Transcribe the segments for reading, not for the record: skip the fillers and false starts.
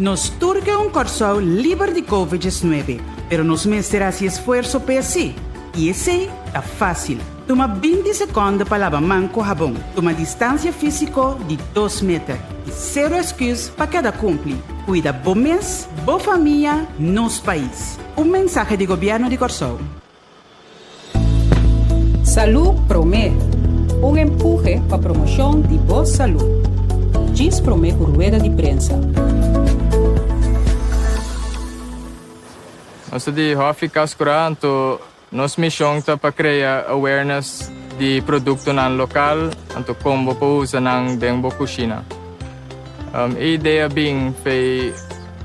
Nos tur ke un Kòrsou liber di Covid 19, pero nos mester hasi esfuerso p'e sí. I esei ta fásil. Tuma 20 sekònde pa laba man ku habon, tuma distansia físiko di 2 meter i sero esküs pa keda kumpli. Kuida bo mes, bo famia, nos pais. Un mensahe di Gobièrnu di Kòrsou. Salú Promé, un empuhe pa promoshon di bo salú. Djis promé ku rueda di prensa. Nos ta di Hòfi Kas Kurá, anto nos mishon ta pa krea awareness di produktonan lokal, anto kon bo por usa nan den bo kushina. E idea bin fei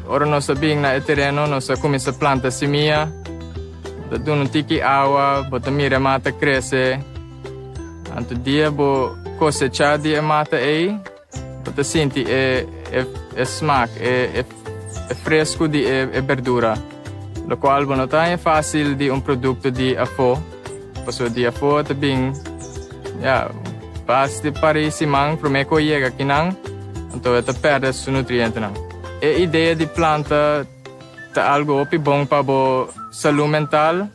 ora nos a bin na e tereno, nos a kuminsá planta simia. Bo ta duna un tiki awa, bo ta mira e mata krese. Anto dia bo kosechá di e mata ei, bo ta sinti e e e smak, e e e fresku di e e berdura, lokual bo no ta haña fásil di un produkto di afó, pasobra di afó ta bin, ya, bas di par di siman promé ku e yega akinan, anto e ta pèrdè su nutrientenan. E idea di planta. Ta algo hopi bon pa bo salú mental,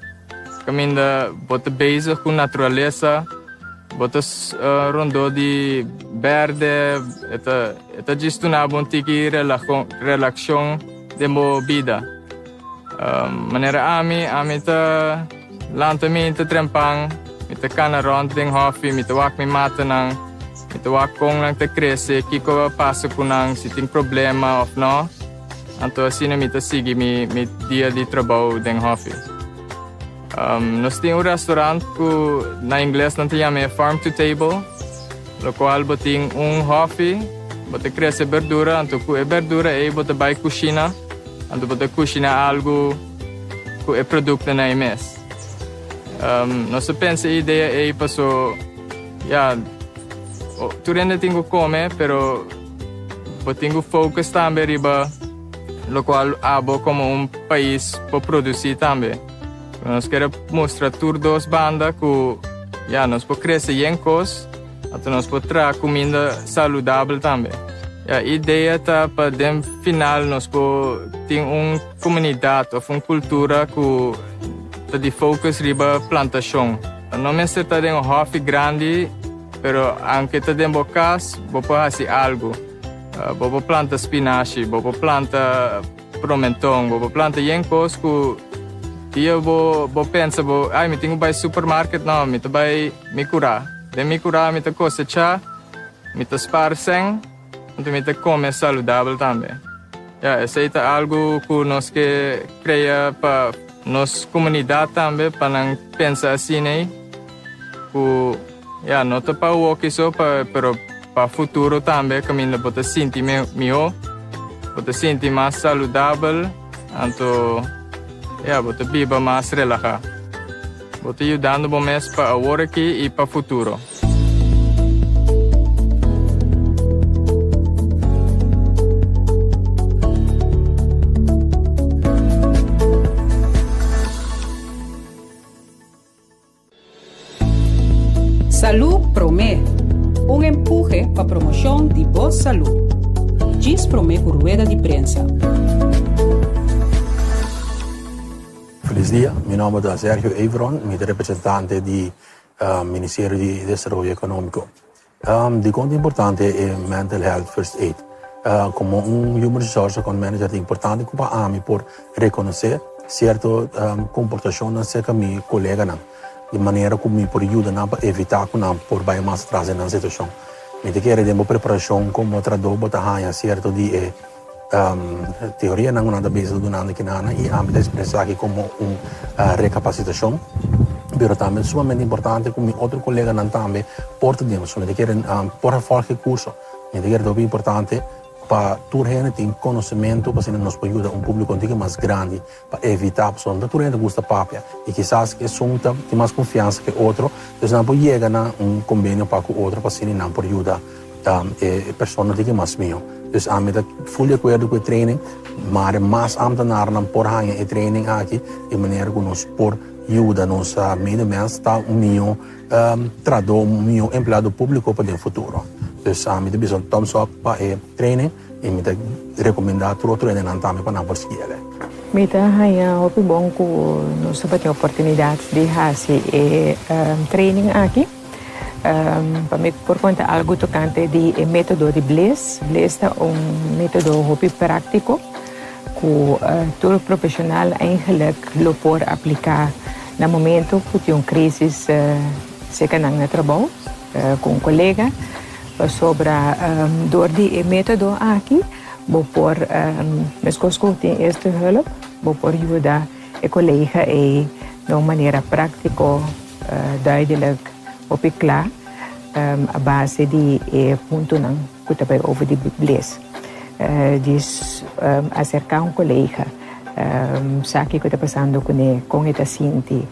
kaminda bo ta bezig ku naturalesa, bo ta rondó di bèrdè, e ta e ta djis duna bo un tiki relakshon den bo bida. Manera ami, ami ta lanta mi ta trempan, mi ta kana rònt den hòfi, mi ta wak mi matanan, mi ta wak kon nan ta krese, kiko a pasa ku nan, si tin problema òf nò. Anto asina mi ta sigui mi mi dia di trabou den hòfi. Nos tin un restaurant ku na ingles nan ta yama e farm to table, lokual bo tin un hòfi, bo ta krese berdura, anto ku e berdura ei bo ta bai kushina, anto bo ta kushina algu ku e produktonan ei mes. Nos a pensa e idea ei paso ya tur hende tin ku kome, pero Bo tin ku focus tambe riba lokual abo komo un pais por produsí tambe. Nos kere mustra tur dos banda ku ya nos por krese yen kos, anto nos por traha kuminda saludabel tambe. Ya idea ta pa den final nos por tin un komunidat òf un kultura ku ta di focus riba plantashon. No mester ta den un hòfi grandi. Pero aunke ta den bo kas, bo por hasi algu. Bo por planta spinashi, bo por planta promenton, bo por planta yen kos ku dia bo bo pensa bo, ai mi tin ku bai supermarket, no, mi ta bai mi kurá. Den mi kurá mi ta kosechá, mi ta spar sèn, anto mi ta kome saludabel tambe. Ya, esei ta algu ku nos ke krea pa nos komunidat tambe, pa nan pensa asin'ei ku. Ya, no ta pa awoki so, pa, pero pa futuro tambe, kaminda bo ta sinti mihó, bo ta sinti mas saludabel, anto ya, bo ta biba mas relahá. Bo ta yudando bo mes pa awor aki i pa futuro. Salú Promé, un empuhe pa promoshon di bo salú. Djis promé ku rueda di prensa. Felis dia, mi nomber ta Sergio Everon, mi ta representante di Ministerio di Desaroyo Economico. Dikon ta importante e Mental Health First Aid? Komo un Human Resource Account Manager ta importante ku pa ami por rekonosé sierto komportashonnan serka mi koleganan, di manera ku mi por yuda nan pa evitá ku nan por bai mas atras den nan situashon. Mi ta kere den bo preparashon komo trahadó bo ta haña sierto di e teorianan ku nan ta bisa dunando kinana i ami ta ekspresa aki komo un rekapasitashon, pero tambe ta sumamente importante ku mi otro koleganan tambe por ta den. So mi ta kere por a fòlg e kurso, mi ta kere ta hopi importante pa tur hende tin konosementu pa asina nos por yuda un públiko un tiki mas grandi pa evitá, pasobra no ta tur hende gusta papia i kisas esun ta tin mas konfiansa ke otro, dus nan por yega na un kombenio pa ku otro pa asina nan por yuda e persona tin ke mas mihó. Dus ami ta ful di akuerdo ku e training, mare mas amtenarnan por haña e training aki di manera ku nos por yuda nos medemens ta un mihó trahadó, un mihó empleado públiko pa den futuro. Dus ami ta bisa un thumbs up pa e training. I mi ta rekomendá tur otro hendenan tambe pa nan por sigui el. Mi ta haña hopi bon ku nos tabatin oportunidat di hasi e training aki. Pa mi por konta algu tokante di e método di Bliss. Bliss ta un método hopi práktiko ku tur profeshonal eigenlik lo por apliká na momento ku tin un krísis serka nan na trabou ku un kolega. Pasobra dor di e método aki bo por, meskos ku tin eerste hulp, bo por yuda e kolega ei na un manera práktiko, duidelijk, hopi kla a base di e puntonan ku ta bai over di bles. Djis aserká un kolega, sa kiko ta pasando kuné, kon e ta sinti.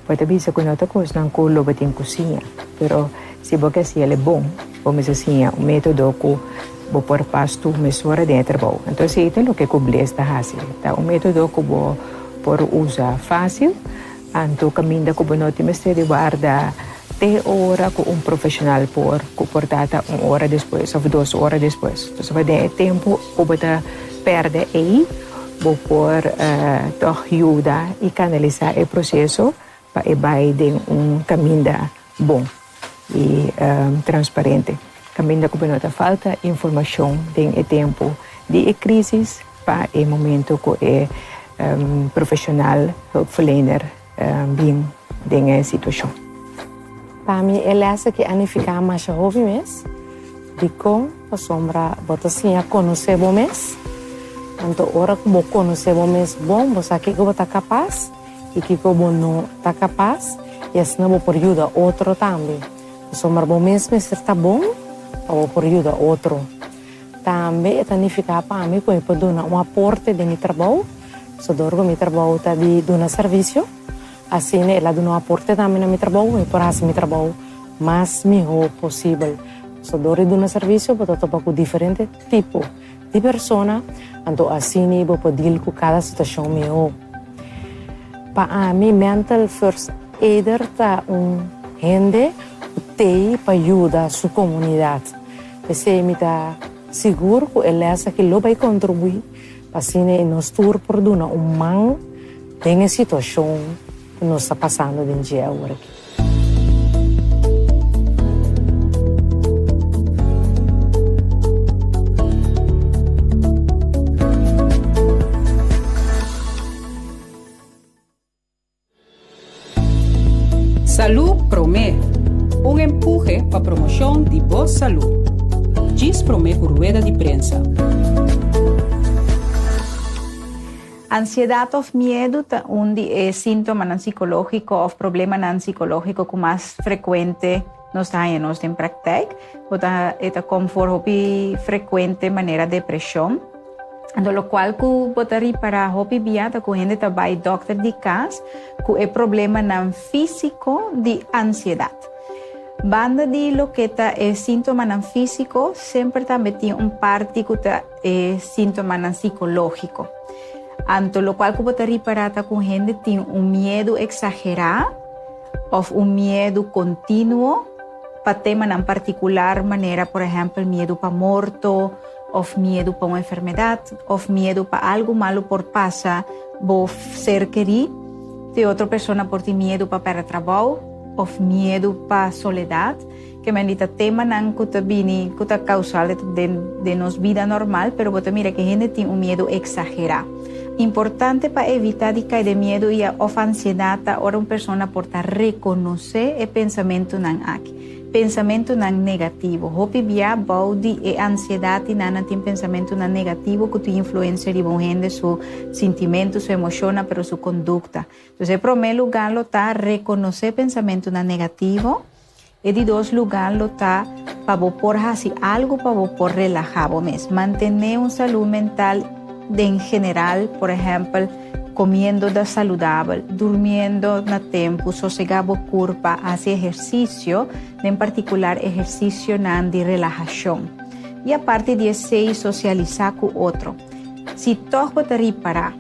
Bo ta bisa ku no ta kosnan ku lo bo tin ku siña, pero si bo ke hasi el e bon, bo mester siña un método ku bo por pas tur mesora den e trabou. Anto esei ta loke ku Bles ta hasi. Ta un método ku bo por usa fásil, anto kaminda ku bo no tin mester di warda te ora ku un profeshonal por, ku por ta ta un ora despues òf dos ora despues. Pasobra den e tempu ku bo ta pèrdè ei, Bo por tòg yuda i kanalisá e proseso pa e bai den un kaminda bon i transparente, kaminda ku bo no ta falta informashon den e tempu di e krísis pa e momento ku e profeshonal hulpverlener bin den e situashon. Pa mi e lès aki a nifiká masha hopi mes. Dikon? Pasobra bo ta siña konosé bo mes. Anto ora ku bo konosé bo mes bon, bo sa kiko bo ta kapas i kiko bo no ta kapas, i asina bo por yuda otro tambe. Pasobra bo mes mester ta bon pa bo por yuda otro. Tambe e ta nifiká pa mi ku mi por duna un aporte den mi trabou, pasobra dor ku mi trabou ta di duna servisio, asina el a duna un aporte tambe na mi trabou, mi por hasi mi trabou mas mihó posibel. Pasobra dor di duna servisio bo ta topa ku diferente tipo di persona, anto asina bo por dil ku kada situashon mihó. Pa ami mental first aider ta un hende ku t'ei pa yuda su komunidat. P'esei mi ta sigur ku e lès aki lo bai kontribuí pa asina e nos tur por duna un man den e situashon ku nos ta pasando den dje awor aki. Salú Promé, un empuhe pa promoshon di bo salú. Djis promé ku rueda di prensa. Ansiedat òf miedu ta un di e síntomanan sikológiko òf problemanan sikológiko ku mas frekuente nos ta haña nos den praktijk. Bo ta e ta kom for hopi frekuente manera depreshon. Anto lokual ku bo ta ripará hopi bia ta ku hende ta bai dòkter di kas ku e problemanan físiko di ansiedat. Banda di loke ta e síntomanan físiko, semper tambe tin un parti ku ta e síntomanan sikológiko. Anto lokual ku bo ta ripará ta ku hende tin un miedu eksagerá òf un miedu kontinuo pa temanan partikular manera por ehèmpel miedu pa morto, òf miedu pa un enfermedat, òf miedu pa algu malu por pasa bo ser kerí. Te otro persona por tin miedu pa pèrdè trabou, òf miedu pa soledat. Ke men di ta temanan ku ta bini, ku ta kausal den den nos bida normal, pero bo ta mira ke hende tin un miedu eksagerá. Importante pa evitá di kai den miedu i òf ansiedat ta ora un persona por ta rekonosé e pensamentunan aki. Pensamentunan negativo. Hopi bia bou di e ansiedat i nan nan tin pensamentunan negativo ku tin influensia riba un hende su sintimentu, su emoshonnan, pero su kondukta. Entonces e promé lugá lo ta rekonosé pensamentunan negativo. E di dos lugá lo ta pa bo por hasi algu pa bo por relahá bo mes. Mantené un salú mental den general, por ehèmpel, Comiendo da saludabel, durmiendo na tempu, sosegá bo curpa, haci ehercicio, den particular ehercicionan di relahacion. I aparte di esey, socialisá cu otro. Si tog bo ta ripará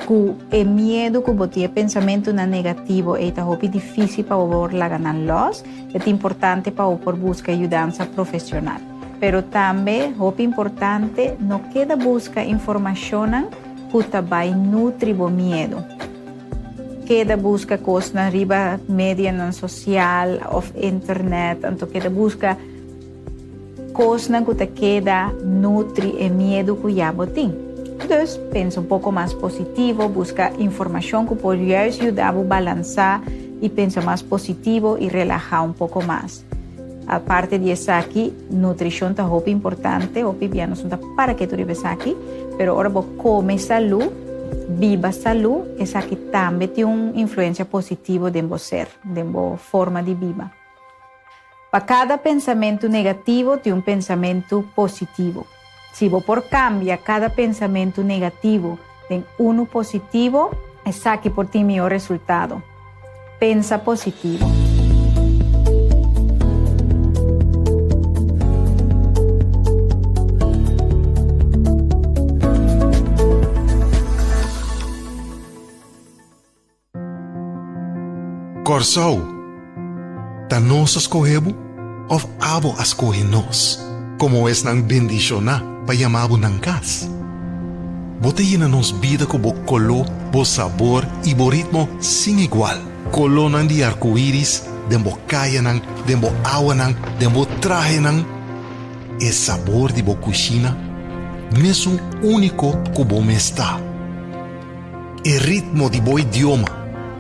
cu e miedu cu bo tin, e pensamentunan negativo ey ta hopi dificil pa bo por laga nan los, e ta importante pa bo por busca yudansa profesional. Pero tambe, hopi importante, no keda buska informashonnan ku ta bai nutri bo miedu. Keda buska kosnan riba medianan sosial òf internet, anto keda buska kosnan ku ta keda nutri e miedu ku ya bo tin. Dus, pensa un poko mas positivo, buska informashon ku por juist yuda bo balansá i pensa mas positivo i relahá un poko mas. Aparte di esaki, nutrishon ta hopi importante, hopi bia nos no ta para ketu riba esaki, pero ora bo kome salú, biba salú, esaki tambe tin un influensia positivo den bo ser, den bo forma di biba. Pa kada pensamentu negativo tin un pensamentu positivo. Si bo por kambia kada pensamentu negativo den unu positivo, esaki por tin mihó resultado. Pensa positivo. Kòrsou, ta nos a skohe bo òf abo a skohe nos komo esnan bendishoná pa yama bo nan kas? Bo ta yena nos bida ku bo koló, bo sabor i bo ritmo sin igual. Kolónan di arkoiris den bo kayanan, den bo awanan, den bo trahenan. E sabor di bo kushina mesun úniko ku bo mes ta. E ritmo di bo idioma,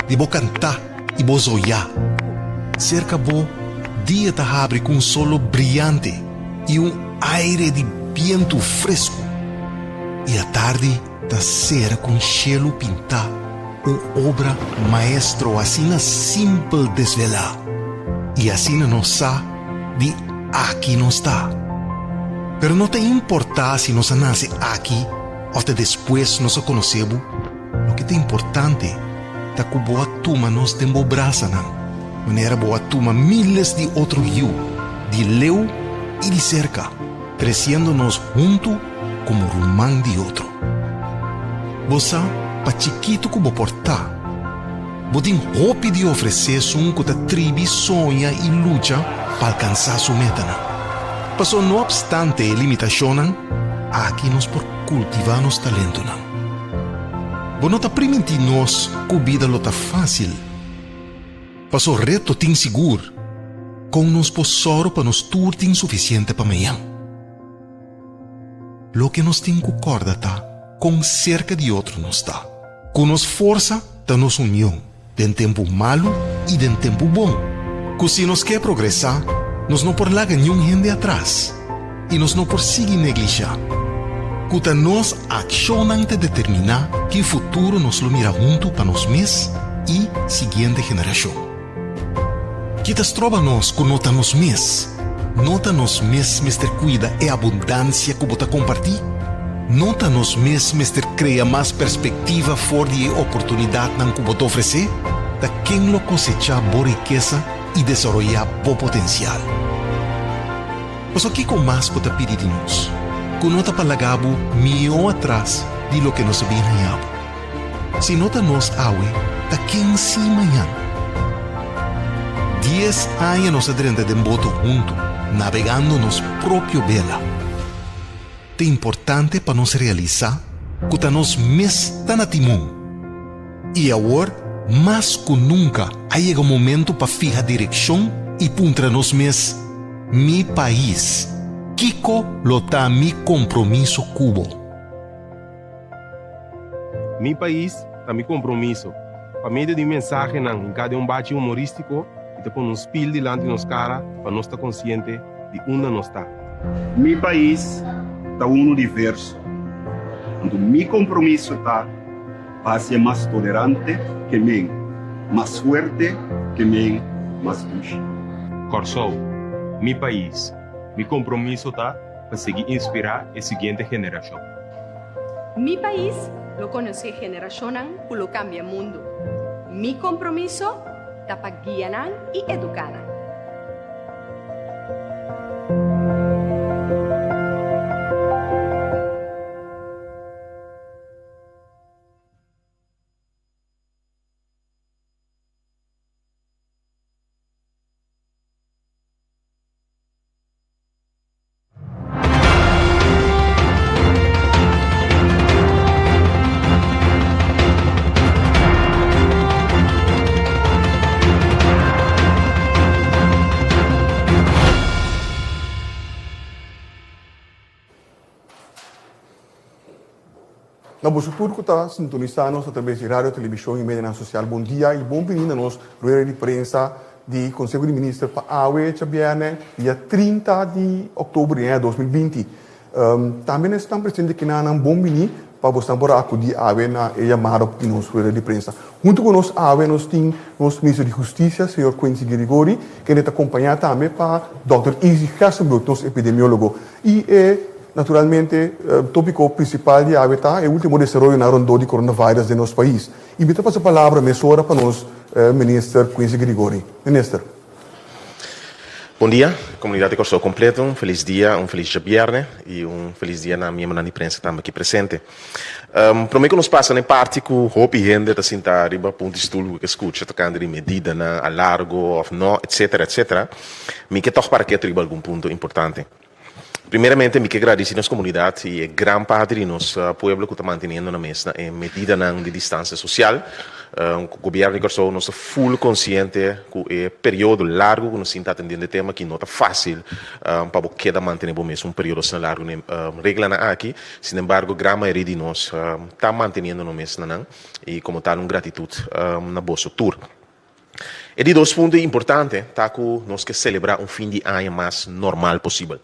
di bo kantá i bo zoyá. Serka bo, dia ta habri ku un solo briante i un aire di bientu fresku. I atardi ta sera ku un shelu pintá, un obra maestro asina simpel desvelá. I asina nos sa di aki nos ta. Pero no ta importá si nos a nase aki Of ta despues nos a konosé bo? Loke ta importante ta ku bo a tuma nos den bo brasanan, manera bo a tuma míles di otro yu, di leu i di serka, tresiendo nos huntu komo ruman di otro. Bo sa, pa chikitu ku bo por ta, bo tin hopi di ofresé esun ku ta tribi soña i lucha pa alkansá su metanan. Pasobra no opstante e limitashonnan, aki nos por kultivá nos talentonan. Bo no ta primintí nos ku bida lo ta fásil. Pasobra reto tin sigur, kon nos por sòru pa nos tur tin sufisiente pa mañan? Loke nos tin ku kòrda ta kon serka di otro nos ta. Ku nos forsa ta nos union den tempu malu i den tempu bon. Ku si nos ke progresá, nos no por laga niun hende atras i nos no por sigui neglishá. Ku ta nos akshonnan ta determiná ki futuro nos lo mira huntu pa nos mes i siguiente generashon. Ki ta stroba nos ku no ta nos mes? No ta nos mes mester kuida e abundansia ku bo ta kompartí? No ta nos mes mester krea mas perspektiva for di e oportunidatnan ku bo ta ofresé? Ta ken lo kosechá bo rikesa i desaroyá bo potensial? Pasobra kiko mas bo ta pidi di nos, ku no ta pa laga bo mihó atras di loke nos a bin haña bo? Si no ta nos awe, ta ken si mañan? Dies aña nos a drenta den boto huntu, nabegando nos propio bela. Ta importante pa nos realisá ku ta nos mes ta na timon. I awor, mas ku nunka, a yega momento pa fiha direkshon i puntra nos mes, Mi pais, kiko lo ta mi kompromiso ku bo? Mi pais ta mi kompromiso. Pa medio di mensahenan hinká den un bachi humorístiko i ta pone un spil dilanti nos kara pa nos ta konsiente di unda nos ta. Mi pais ta unu diverso, anto mi kompromiso ta pa hasié mas tolerante ke men, mas fuerte ke men, mas dushi. Kòrsou, mi pais, mi kompromiso ta pa sigui inspirá e siguiente generashon. Mi pais lo konosé generashonnan ku lo kambia mundu. Mi kompromiso ta pa guia nan i eduká nan. Na boso tur ku ta sintonisá nos atraves di radio, televishon i medianan sosial bon dia i bon bini na nos rueda di prensa di Konseho di Minister pa awe djabièrnè dia 30 di òktober di aña 2020. Tambe na esnan presente kinanan bon bini pa bosnan por a akudí awe na e yamada di nos rueda di prensa. Huntu ku nos awe nos tin nos Minister di Hustisia, señor Quincy Girigorie, kende ta kompañá tambe pa dòkter Izzy Gerstenbluth, nos epidemiólogo. I e, naturalmente, tópiko prinsipal di awe ta e último desaroyonan rondó di coronavirus den nos pais. I mi ta pasa palabra mesora pa nos Minister Quincy Girigorie. Minister. Bon dia, komunidat di Kòrsou kompleto. Un felis dia, un felis djabièrnè i un felis dia na miembronan di prensa tambe aki presente. Promé ku nos pasa na e parti ku hopi hende ta sinta riba punta di stul ku ke skucha tokante di medidanan a largo òf no, etsetera, etsetera, mi ke tòg para ketu riba algun punto importante. Primeramente mi ke gradisi nos komunidat i e gran parti di nos pueblo ku ta manteniendo nan mes na e medidanan di distansia sosial. Gobièrnu di Kòrsou nos ta ful konsiente ku e periodo largu ku nos tin ta atendiendo e tema aki no ta fásil pa bo keda mantené bo mes un periodo asina largu na e reglanan aki. Sinembargo gran mayoria di nos ta manteniendo nan mes na nan i komo tal un gratitut na boso tur. E di dos punto importante ta ku nos ke selebrá un fin di aña mas normal posibel.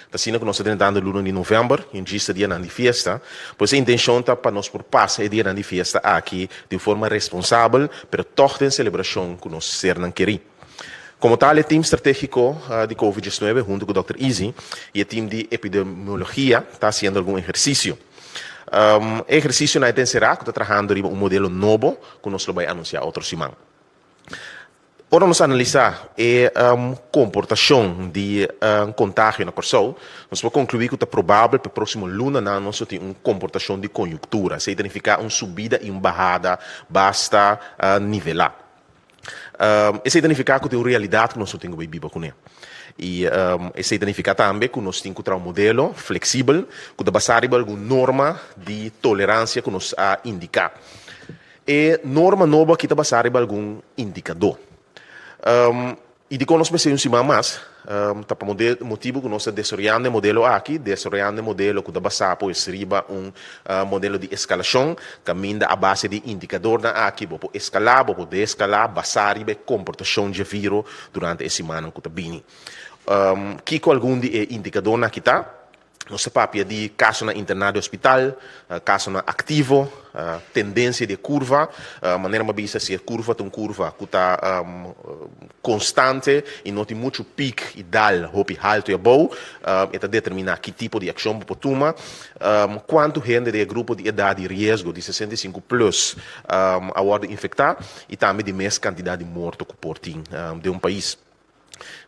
Ta asina ku nos ta drentando luna di novèmber i un djis ta dianan di fiesta, pues e intenshon ta pa nos por pasa e dianan di fiesta aki di un forma responsabel pero tòg den selebrashon ku nos sernan kerí. Komo tal e tim stratégiko di Covid 19 huntu ku dòkter Izzy i e tim di epidemiologia ta hasiendo algun ehersisio. E ehersisionan e ta enserá ku ta trahando riba un modelo nobo ku nos lo bai anunsiá otro siman. Ora nos analisá e komportashon di kontagio na Kòrsou, nos por konkluí ku ta probabel pa e próksimo lunanan nos lo tin un komportashon di konyuktura. Esei ta nifiká un subida i un bahada basta nivelá. Esei ta nifiká ku tin un realidat ku nos no tin ku bai biba kuné. I esei ta nifiká tambe ku nos tin ku traha un modelo fleksibel ku ta basá riba algun norma di toleransia ku nos a indiká. E norma nobo aki ta basá riba algun indikadó. I dikon nos mester un siman mas? Ta pa motibu ku nos ta desaroyando e modelo aki, desaroyando e modelo ku ta basá pues riba un modelo di eskalashon, kaminda a base di indikadornan aki bo por eskalá, bo por deeskalá basá riba e komportashon dje viro durante e simannan ku ta bini. Kiko algun di e indikadornan aki ta? Nos ta papia di kasonan interná di hospital, kasonan aktivo, tendensia di e kurva. Manera mi a bisa, si e kurva ta un kurva ku ta konstante i no tin muchu pik i dal hopi haltu i abou, e ta determiná ki tipo di akshon bo por tuma. Kuantu hende den e grupo di edat di riesgo di 65 plus a wòrdu infektá i tambe di mes kantidat di morto ku por tin den un pais.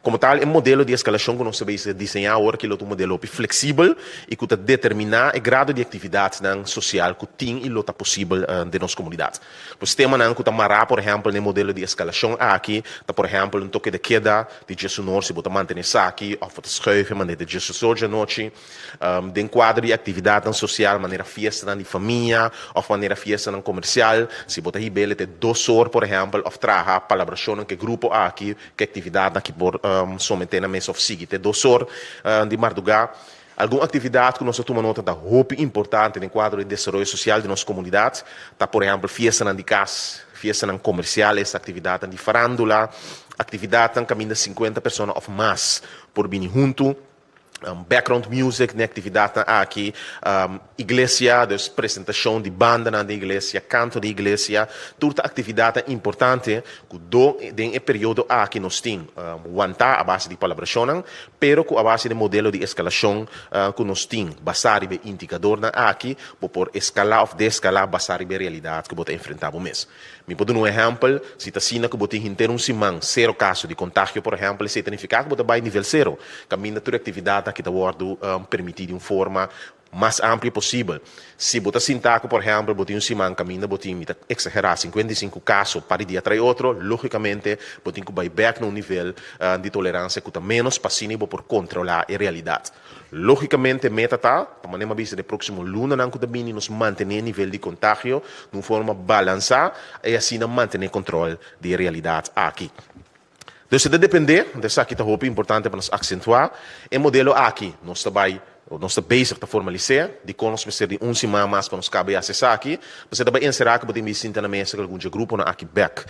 Komo tal, e modelo di eskalashon ku nos ta bezig diseñá awor aki lo ta un modelo hopi fleksibel i ku ta determiná e grado di aktividatnan sosial ku tin i lo ta posibel den nos komunidat. Pues temanan ku ta mará por ehèmpel na e modelo di eskalashon aki ta por ehèmpel un toke de keda di djesunor si bo ta mantené esaki òf bo ta schuif e manera di djesesor djanochi. Den kuadro di aktividatnan sosial manera fiestanan di famia òf manera fiestanan komersial, si bo ta hib'el te dos or por ehèmpel òf traha palabrashonnan ku e grupo aki, ku e aktividatnan aki por someté nan mes òf sigui te dos or di mardugá. Algun aktividat ku nos a tuma nota ta hopi importante den kuadro di desaroyo sosial di nos komunidat ta por ehèmpel fiestanan di kas, fiestanan komersial, esta aktividatnan di farándula, aktividatnan kaminda sinkuenta persona òf mas por bini huntu. Background music den actividadnan aki, iglesia, dus presentacion di bandanan den iglesia, canto den iglesia, tur ta actividadnan importante cu do den e periodo aki nos tin wanta a base di palabracionnan, pero cu a base di modelo di escalacion cu nos tin basa riba e indicadornan aki, bo por escala of descala basa riba e realidad cu bo ta enfrenta bo mes. Mi por duna un ehèmpel, si ta asina ku bo tin henter un siman sero kaso di kontagio, por ehèmpel, esei ta nifiká ku bo ta bai nivel sero, kaminda tur e aktividatnan aki ta wòrdu permití di un forma mas amplio posibel. Si bo ta sinta ku, por ehèmpel, bo tin un siman kaminda bo tin, mi ta eksagerá, 55 kaso pa di dia trai otro, lógikamente bo tin ku bai bèk na un nivel di toleransia ku ta ménos pa asina bo por kontrolá e realidat. Lógikamente meta ta pa manera mi a bisa den e próksimo lunanan ku ta bini nos mantené e nivel di kontagio di un forma balansá i asina mantené kontròl di e realidat aki. Dus e ta dependé, anto esaki ta hopi importante pa nos aksentuá, e modelo aki nos ta bai. Nos ta bezig ta formalis'é. Dikon nos mester di un siman mas pa nos kaba i hasi esaki? Pasobra ta bai enserá ku bo tin bisti sinta na mesa ku algun dje gruponan aki bèk.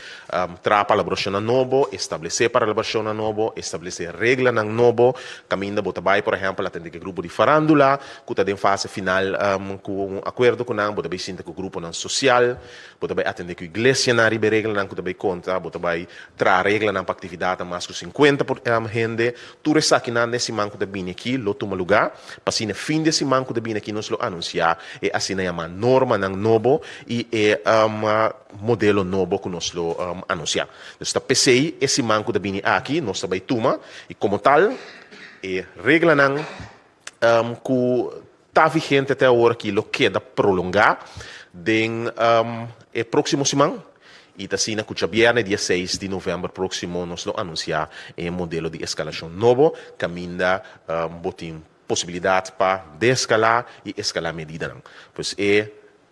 Traha palabrashonnan nobo, establesé palabrashonnan nobo, establesé reglanan nobo. Kaminda bo ta bai, por ehèmpel, atendé ku e grupo di farándula ku ta den fase final ku un akuerdo ku nan. Bo ta bai sinta ku gruponan sosial. Bo ta bai atendé ku iglesianan riba e reglanan ku ta bai konta. Bo ta bai traha reglanan pa aktividatnan mas ku sinkuenta por hende. Tur esakinan den siman ku ta bini aki lo tuma lugá. Pa asina fin di e siman ku ta bini aki nos lo anunsiá e asina yamá normanan nobo i e modelo nobo ku nos lo anunsiá. Dus ta p'esei e siman ku ta bini aki nos ta bai tuma i komo tal e reglanan ku ta vigente te awor aki lo keda prolongá den e próksimo siman i ta asina ku djabièrnè dia seis di novèmber próksimo nos lo anunsiá e modelo di eskalashon nobo kaminda bo tin posibilidat pa deskalá i eskalá medidanan. Pues e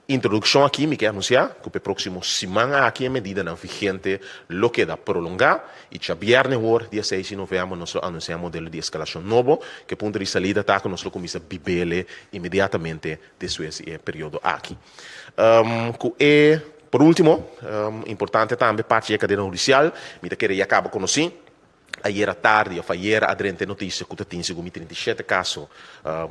Introdukshon aki mi ke anunsiá ku p'e próksimo siman aki e medidanan vigente lo keda prolongá i djabièrnè hor dia seis di novèmber nos lo anunsiá e modelo di eskalashon nobo ku e punto di salida ta ku nos lo kuminsá bibele inmediatamente despues di e periodo aki. Ku e por último, importante tambe parti di e kadena hudisial, mi ta kere ya kaba konosí. Ayera tardi of ayera a drenta e notisia ku ta tin segun mi 37 kaso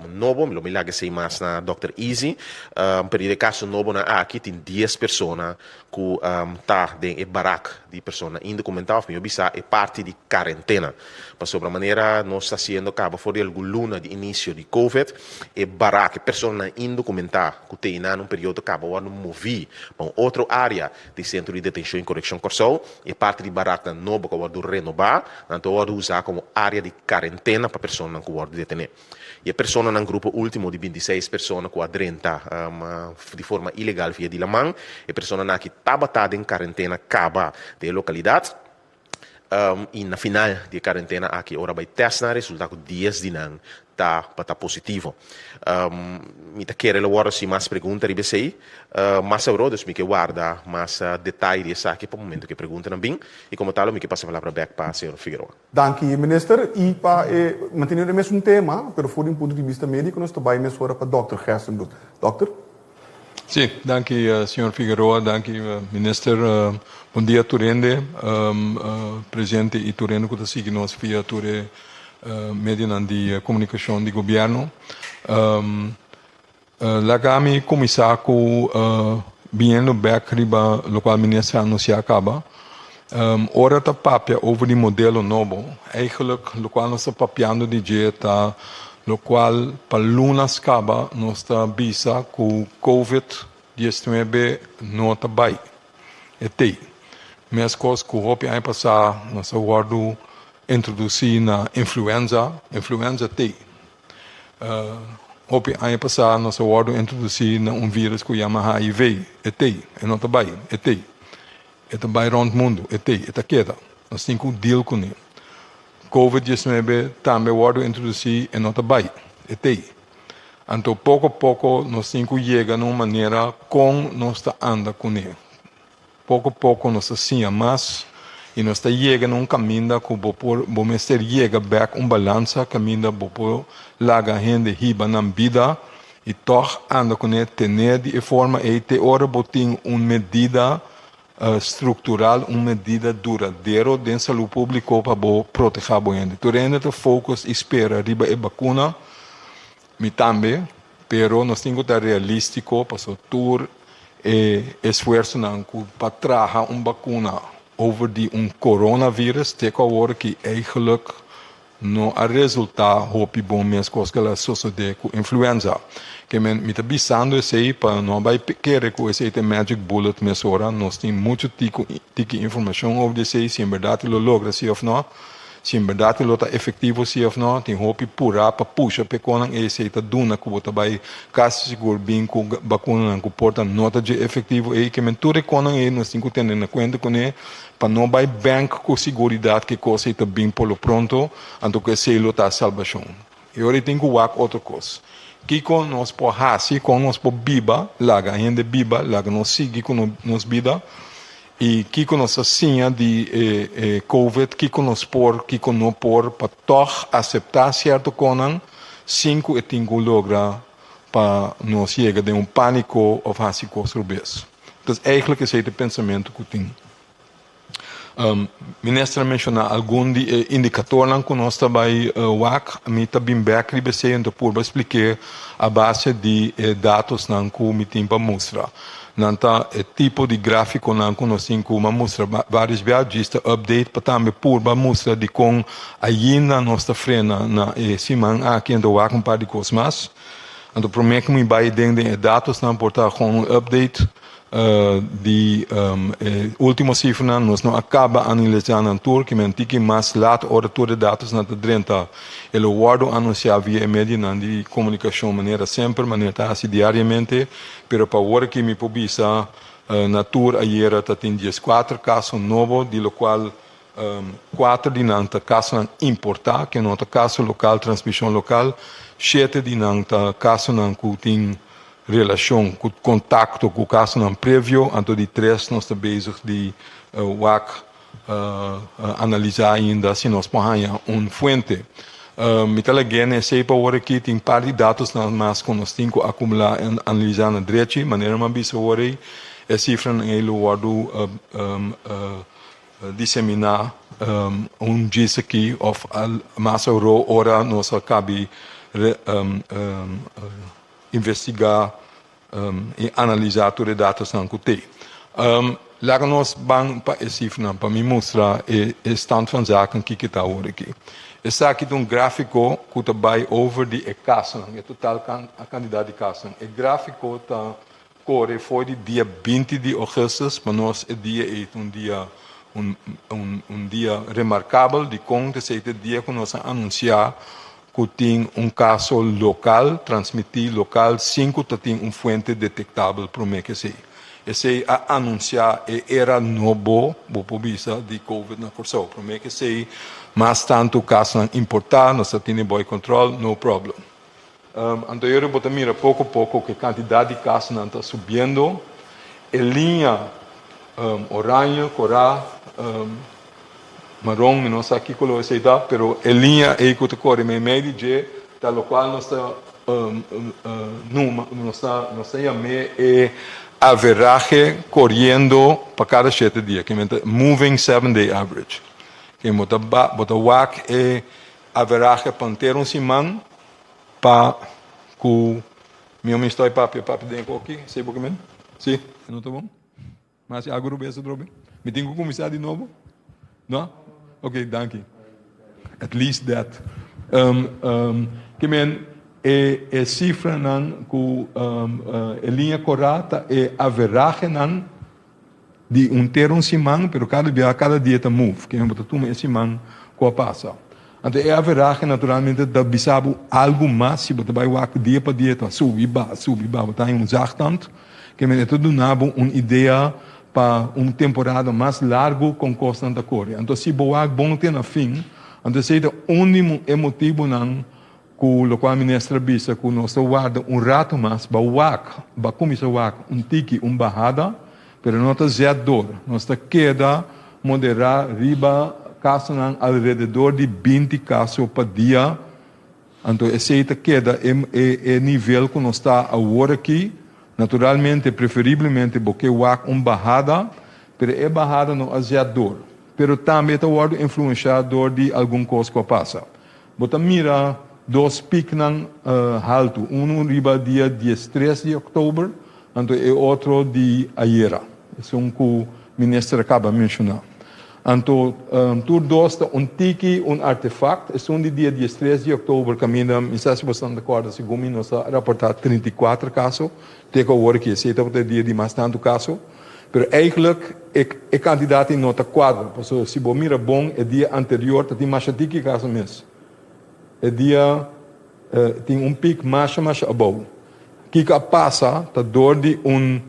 nobo. Mi lo mi laga esei mas na Dòkter Izzy. Pero di e kaso nobonan aki tin dies persona ku ta den e barak di persona indokumentá of mihó bisá e parti di karentena. Pasobra manera nos ta hasiendo kaba for di algun luna di inisio di Covid, e barak, e personanan indokumentá ku te einan un periodo kaba wòrdu moví pa un otro área di Sentro di Detenshon i Korekshon Kòrsou. E parti di baraknan nobo ku a wòrdu renobá, nan ta wòrdu usá komo área di karentena pa personanan ku wòrdu detené. I e personanan, grupo último di 26 persona ku a drenta di forma ilegal via di laman, e personanan aki tabata den karentena kaba den e lokalidat. I na final di e karentena aki ora bai tèst nan a resultá ku dies di nan ta pa ta positivo. Mi ta kere lo wòrdu hasi mas pregunta riba esei mas awor, dus mi ke warda mas detaye di esaki pa momento ku e preguntanan bin i komo tal mi ke pasa e palabra bèk pa señor Figueroa. Danki Minister i pa e mantene e mesun tema pero for di un punto di bista medico nos ta bai mesora pa Dòkter Gerstenbluth. Dòkter. Sí, danki señor Figueroa, danki minister. Bon dia tur hende presente y tur hende cu ta sigui nos via tur e medionan di comunicacion di gobierno. Laga mi cuminsa cu biniendo bek riba locual minister a anuncia caba. Ora ta papia over di modelo nobo, eigenlijk locual nos ta papiando di dje ta locual pa lunas caba nos ta bisa cu Covid 19 no ta bay, e tey. Mescos cu hopi aña pasa nos a wordo introduci na influenza, influenza tey. Hopi aña pasa nos a wordo introduci na un virus cu yama HIV, e tey, e no ta bay, e tey. E ta bai rònt mundu, e t'ei, e ta keda. Nos tin ku deal kuné. Covid 19 tambe wòrdu introdusí, e no ta bai, e t'ei. Anto poko poko nos tin ku yega na un manera kon nos ta anda kuné. Poko poko nos ta siña mas i nos ta yega na un kaminda ku bo por, bo mester yega bèk un balansa kaminda bo por laga hende hiba nan bida I tòg anda kuné tené di e forma ei te ora bo tin un medida struktural, un medida duradero den salú públiko pa bo protehá bo hende. Tur hende ta focus i spera riba e bakuna, mi tambe, pero nos tin ku ta realístiko pasobra tur e esfuersonan ku pa traha un bakuna over di un coronavirus te ku awor ki eigenlijk No a resultá hopi bon meskos ku el a sosodé ku influenza. Ke men, mi ta bisando esei pa no bai kere ku esei ta e magic bullet mesora. Nos tin muchu tiko tiki informashon over di esei, si en bèrdat e lo logra si òf nò, si en bèrdat e lo ta efektivo si òf nò. Tin hopi purá pa pusha p'e konan ei esei ta duna ku bo ta bai kasi sigur bin ku bakunanan ku por ta no ta dje efektivo ei. Ke men, tur e konan ei nos tin ku tene na kuenta kuné. Pa no bai bank ku siguridat ku e kos ei ta bin por lo pronto, anto ku esei lo ta salbashon. E ora ei tin ku wak otro kos. Kiko nos por hasi, kon nos por biba, laga hende biba, laga nos sigui ku nos bida, i kiko nos ta siña di e e covid, kiko nos por, kiko no por, pa tòg aseptá sierto konan. sin ku e tin ku logra pa nos yega den un pániko òf hasi kos robes. Entonces eigenlijk esei ta e pensamentu ku tin. Minister a menshoná algun di e indikatornan ku nos ta bai wak. Mi ta bin bèk riba esei en ta purba splik'é a base di e datosnan ku mi tin pa mustra. Nan ta e tipo di gráfikonan ku nos tin ku a mustra vários bia, djis ta update pa tambe purba mustra dikon ainda nos ta frena na e siman aki en ta wak un par di kos mas. Anto promé ku mi bai den den e datosnan por ta kon un update. Di e ultimo cifranan nos no a caba analisá nan tur, ki men tiki mas laat ora tur e datosnan ta drenta e lo wordo anunciá via e medionan di comunicacion manera semper, manera ta haci diariamente, pero pa awor aki mi por bisa na tur ayera ta tin 14 caso nobo di locual Kuater di nan ta kasonan importá, ke no ta kaso lokal, transmishon lokal. Shete di nan ta kasonan ku tin relashon ku kontakto ku kasonan previo. Anto di tres nos ta bezig di wak analisá ainda si nos por haña un fuente. Mi ta lag'é na esei pa awor aki. Tin par di datosnan mas ku nos tin ku akumulá en analisá na drechi. Manera mi a bisa awor ei, e sifranan ei lo wòrdu Diseminá un djis aki òf mas auró ora nos a kabi investigá i analisá tur e datosnan ku te. Laga nos ban pa e sifranan pa mi mustra e stand van zaken kiko ta awor aki. Esaki ta un gráfiko ku ta bai over di e kasonan, e total kantidat di kasonan. E gráfiko ta Kore for di dia 20 di ougùstùs pa nos e dia ei ta un dia un un dia remarkabel dikon ta esei ta e dia ku nos a anunsiá ku tin un kaso lokal transmití lokal sin ku ta tin un fuente detektabel promé ku esei. Esei a anunsiá e era nobo bo por bisa di covid na Kòrsou. Promé ku esei mas tantu kasonan importá nos ta tene bòi kòntròl no problem. Anto yori bo ta mira poko poko ku e kantidat di kasonan ta subiendo. E liña oranje, korá, maron, mi no sa ki kolor esei ta, pero e liña ei ku ta kore meimei di dje ta lokual nos ta numa, nos ta nos ta yam'é e averahe koriendo pa kada shete dia, ke men ta moving seven day average. Ke bo ta bo ta wak e Averahe pa henter un siman pa ku mi omi stoi papia papia den e koki, esei bo ke men? Si, e no ta bon? Mi hasi algu rubes atrobe? Mi tin ku kuminsá di nobo? No? Ok, danki. At least that. Ke men e e sifranan ku e liña korá ta e averahenan Di un ter un siman, pero kada bia, kada dia ta move. Ke bo ta tuma e siman ku a pasa. Anto e averahe naturalmente ta bisa bo algu mas si bo ta bai wak dia pa dia ta subi baha, subi baha, bo ta haña un zaagtand. Ke men e ta duna bo un idea pa un temporada mas largu kon kosnan ta kore. Anto si bo wak bon te na fin, anto esei ta un di e motibunan Ku lokual minister a bisa ku nos ta warda un ratu mas ba wak, ba kuminsá wak un tiki un bahada, pero no ta zet dor. Nos ta keda moderá riba kasonan alrededor di 20 kaso pa dia, anto esei ta keda e e nivel ku nos ta awor aki. Naturalmente preferiblemente bo ke wak un bahada, pero e bahada no a zet dor. Pero tambe e ta wòrdu influenshá dor di algun kos ku a pasa. Bo ta mira dos piknan haltu, unu riba dia 13 di òktober, anto e otro di ayera, esun ku minister a kaba menshoná. Anto tur dos ta un tiki un artefakt, esun di dia 13 di òktober kaminda, mi sa si bo esnan ta kòrda, segun mi nos a raportá 34 kaso te ku awor aki, esei tabata e dia di mas tantu kaso. Pero eigenlijk e kantidat ei no ta kuadra, pasobra si bo mira bon e dia anterior ta tin masha tiki kaso mes. E dia tin un pik masha masha abou. Kiko a pasa ta dor di un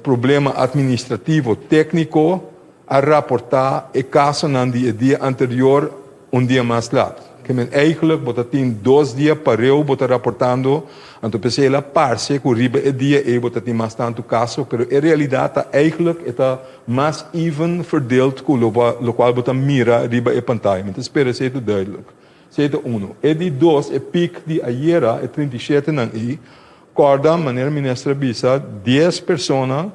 problema administrativo tekniko a raporta e kasonan di e dia anterior un dia mas lat. Ke men eigenlijk bo ta tin dos dia pareu bo ta raportando, anto p'esei el a parse ku riba e dia ei bo ta tin mas tantu kaso, pero e realidat ta eigenlijk e ta mas even verdeeld ku lokual bo ta mira riba e pantaya. Mi ta spera esei ta duidelijk. Esei ta unu. E di dos, e pik di ayera, e 37 nan ei, kòrda manera minister a bisa, 10 persona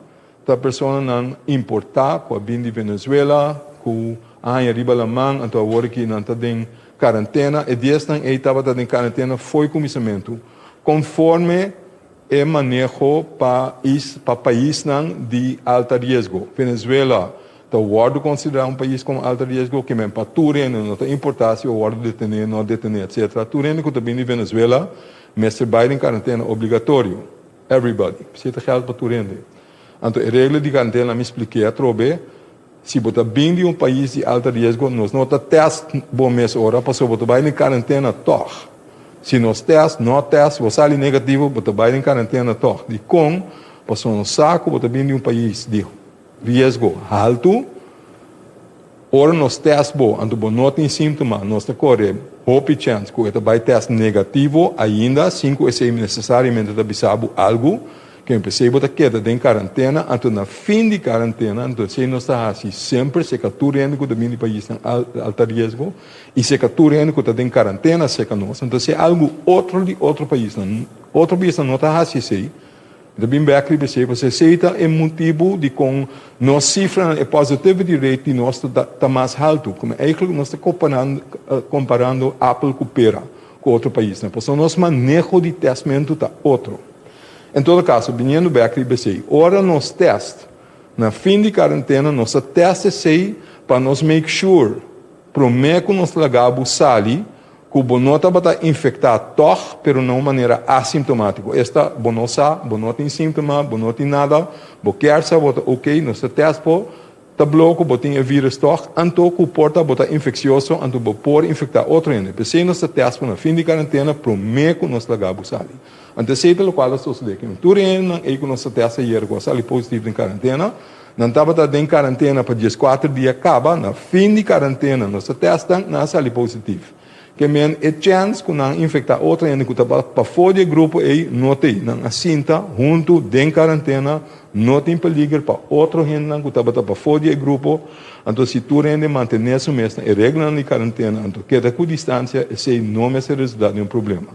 ta personanan importá ku a bin di Venezuela, ku a haña riba laman, anto awor aki nan ta den karantena. E diesnan ei tabata den karantena fo'i kuminsamentu, konforme e maneho pa pa paisnan di alta riesgo. Venezuela ta wòrdu konsiderá un pais komo alta riesgo, ke men pa tur hende, no ta importá si bo wòrdu detené, no detené, etsetera. Tur hende ku ta bin di Venezuela mester bai den karantena obligatorio. Everybody. Esei ta gèld pa tur hende. Anto e regla di karantena mi splik'é atrobe, si bo ta bin di un pais di alta riesgo, nos no ta tèst bo mes ora pasobra bo ta bai den karantena tòg. Si nos tèst, no tèst, bo sali negativo, bo ta bai den karantena tòg. Dikon? Pasobra nos sa ku bo ta bin di un pais di riesgo haltu. Ora nos tèst bo, anto bo no tin síntoma, nos ta kore hopi chèns ku e ta bai tèst negativo ainda, sin ku esei nesesariamente ta bisa bo algu. Ke p'esei bo ta keda den karantena, anto na fin di karantena, anto esei nos ta hasi semper, seka tur hende ku ta bini di paisnan alta riesgo i seka tur hende ku ta den karantena seka nos, anto esei algu otro di otro paisnan. Otro paisnan no ta hasi esei. Mi ta bin bek riba esei pasobra esei ta e motibu dikon nos sifranan, e positivity rate di nos ta mas haltu. Como eigenlijk nos ta komparando apel ku pera ku otro paisnan pasobra nos maneho di tèstmentu ta otro. En todo kaso, biniendo bek riba esei, ora nos tèst na fin di karentena nos ta tèst esei pa nos make sure promé ku nos laga bo sali Ku bo no tabata infektá tòg, pero na un manera asintomátiko. Esta, bo no sa, bo no tin síntoma, bo no tin nada, bo kier sa bo ta oké, nos ta tèst bo, ta blou ku bo tin e vírùs tòg, anto ku por ta bo ta infeksioso, anto bo por infektá otro hende. P'esei nos ta tèst bo na fin di karentena promé ku nos laga bo sali. Anto esei ta lokual a sosodé aki. Tur e hendenan ei ku nos ta tèst ayer ku a sali positivo den karentena, Nan tabata den karantena pa 14 dia kaba, na fin di karantena nos ta tèst nan, nan a sali positif. Ke men e chèns ku nan infektá otro hende ku ta pafó di e grupo ei no t'ei. Nan a sinta huntu den karantena, no tin peliger pa otro hendenan ku tabata pafó di e grupo. Anto si tur hende mantené su mes na e reglanan di karantena, anto keda ku distansia, esei no mester resultá den un problema.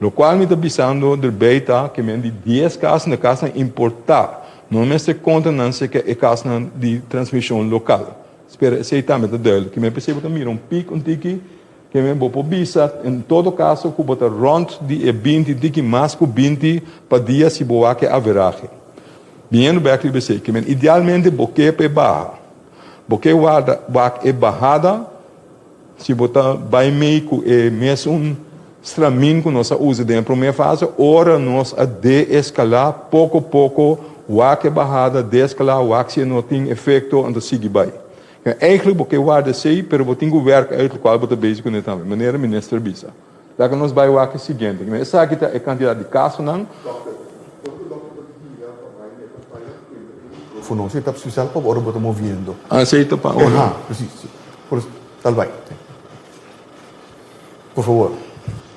Lokual mi ta bisando derbei ta ke men di 10 kas na kasnan importá no mester konta nan seke e kasnan di transmishon lokal. Spera esei tambe ta duidelijk. Ke men p'esei bo ta mira un pik un tiki ke men bo por bisa en todo kaso ku bo ta rònt di e 20 tiki mas ku 20 pa dia si bo wak e averahe. Biniendo bèk riba esei ke men idealmente bo ke pa e baha. Bo ke warda wak e bahada. Si bo ta bai mei ku e mesun stramin ku nos a usa den e promé fase, ora nos a deeskalá poko poko, wak e bahada, deeskalá, wak si e no tin efekto, anto sigui bai. Eigenlijk bo ke warda esei, pero bo tin ku wèrk uit lokual bo ta bezig kuné tambe, manera minister bisa. Laga nos bai wak e siguiente. Esaki ta e kantidat di kasonan. Fu no, esei ta spesial pa ora bo ta moviendo. Ah, esei ta pa ora. Aha, precies. Por tal bai. Por favor.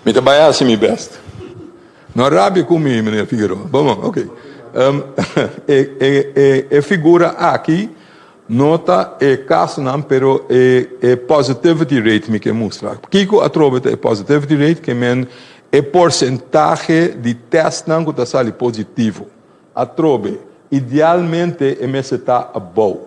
Mi ta bai hasi mi best. No rabia ku mi, meneer Figueroa. Bon, bon, oké. E figura aki no ta e kasonan, pero e positivity rate mi ke mustra. Kiko atrobe ta e positivity rate? Ke men e porsentahe di tèstnan ku ta sali positivo. Atrobe, idealmente e mester ta abou.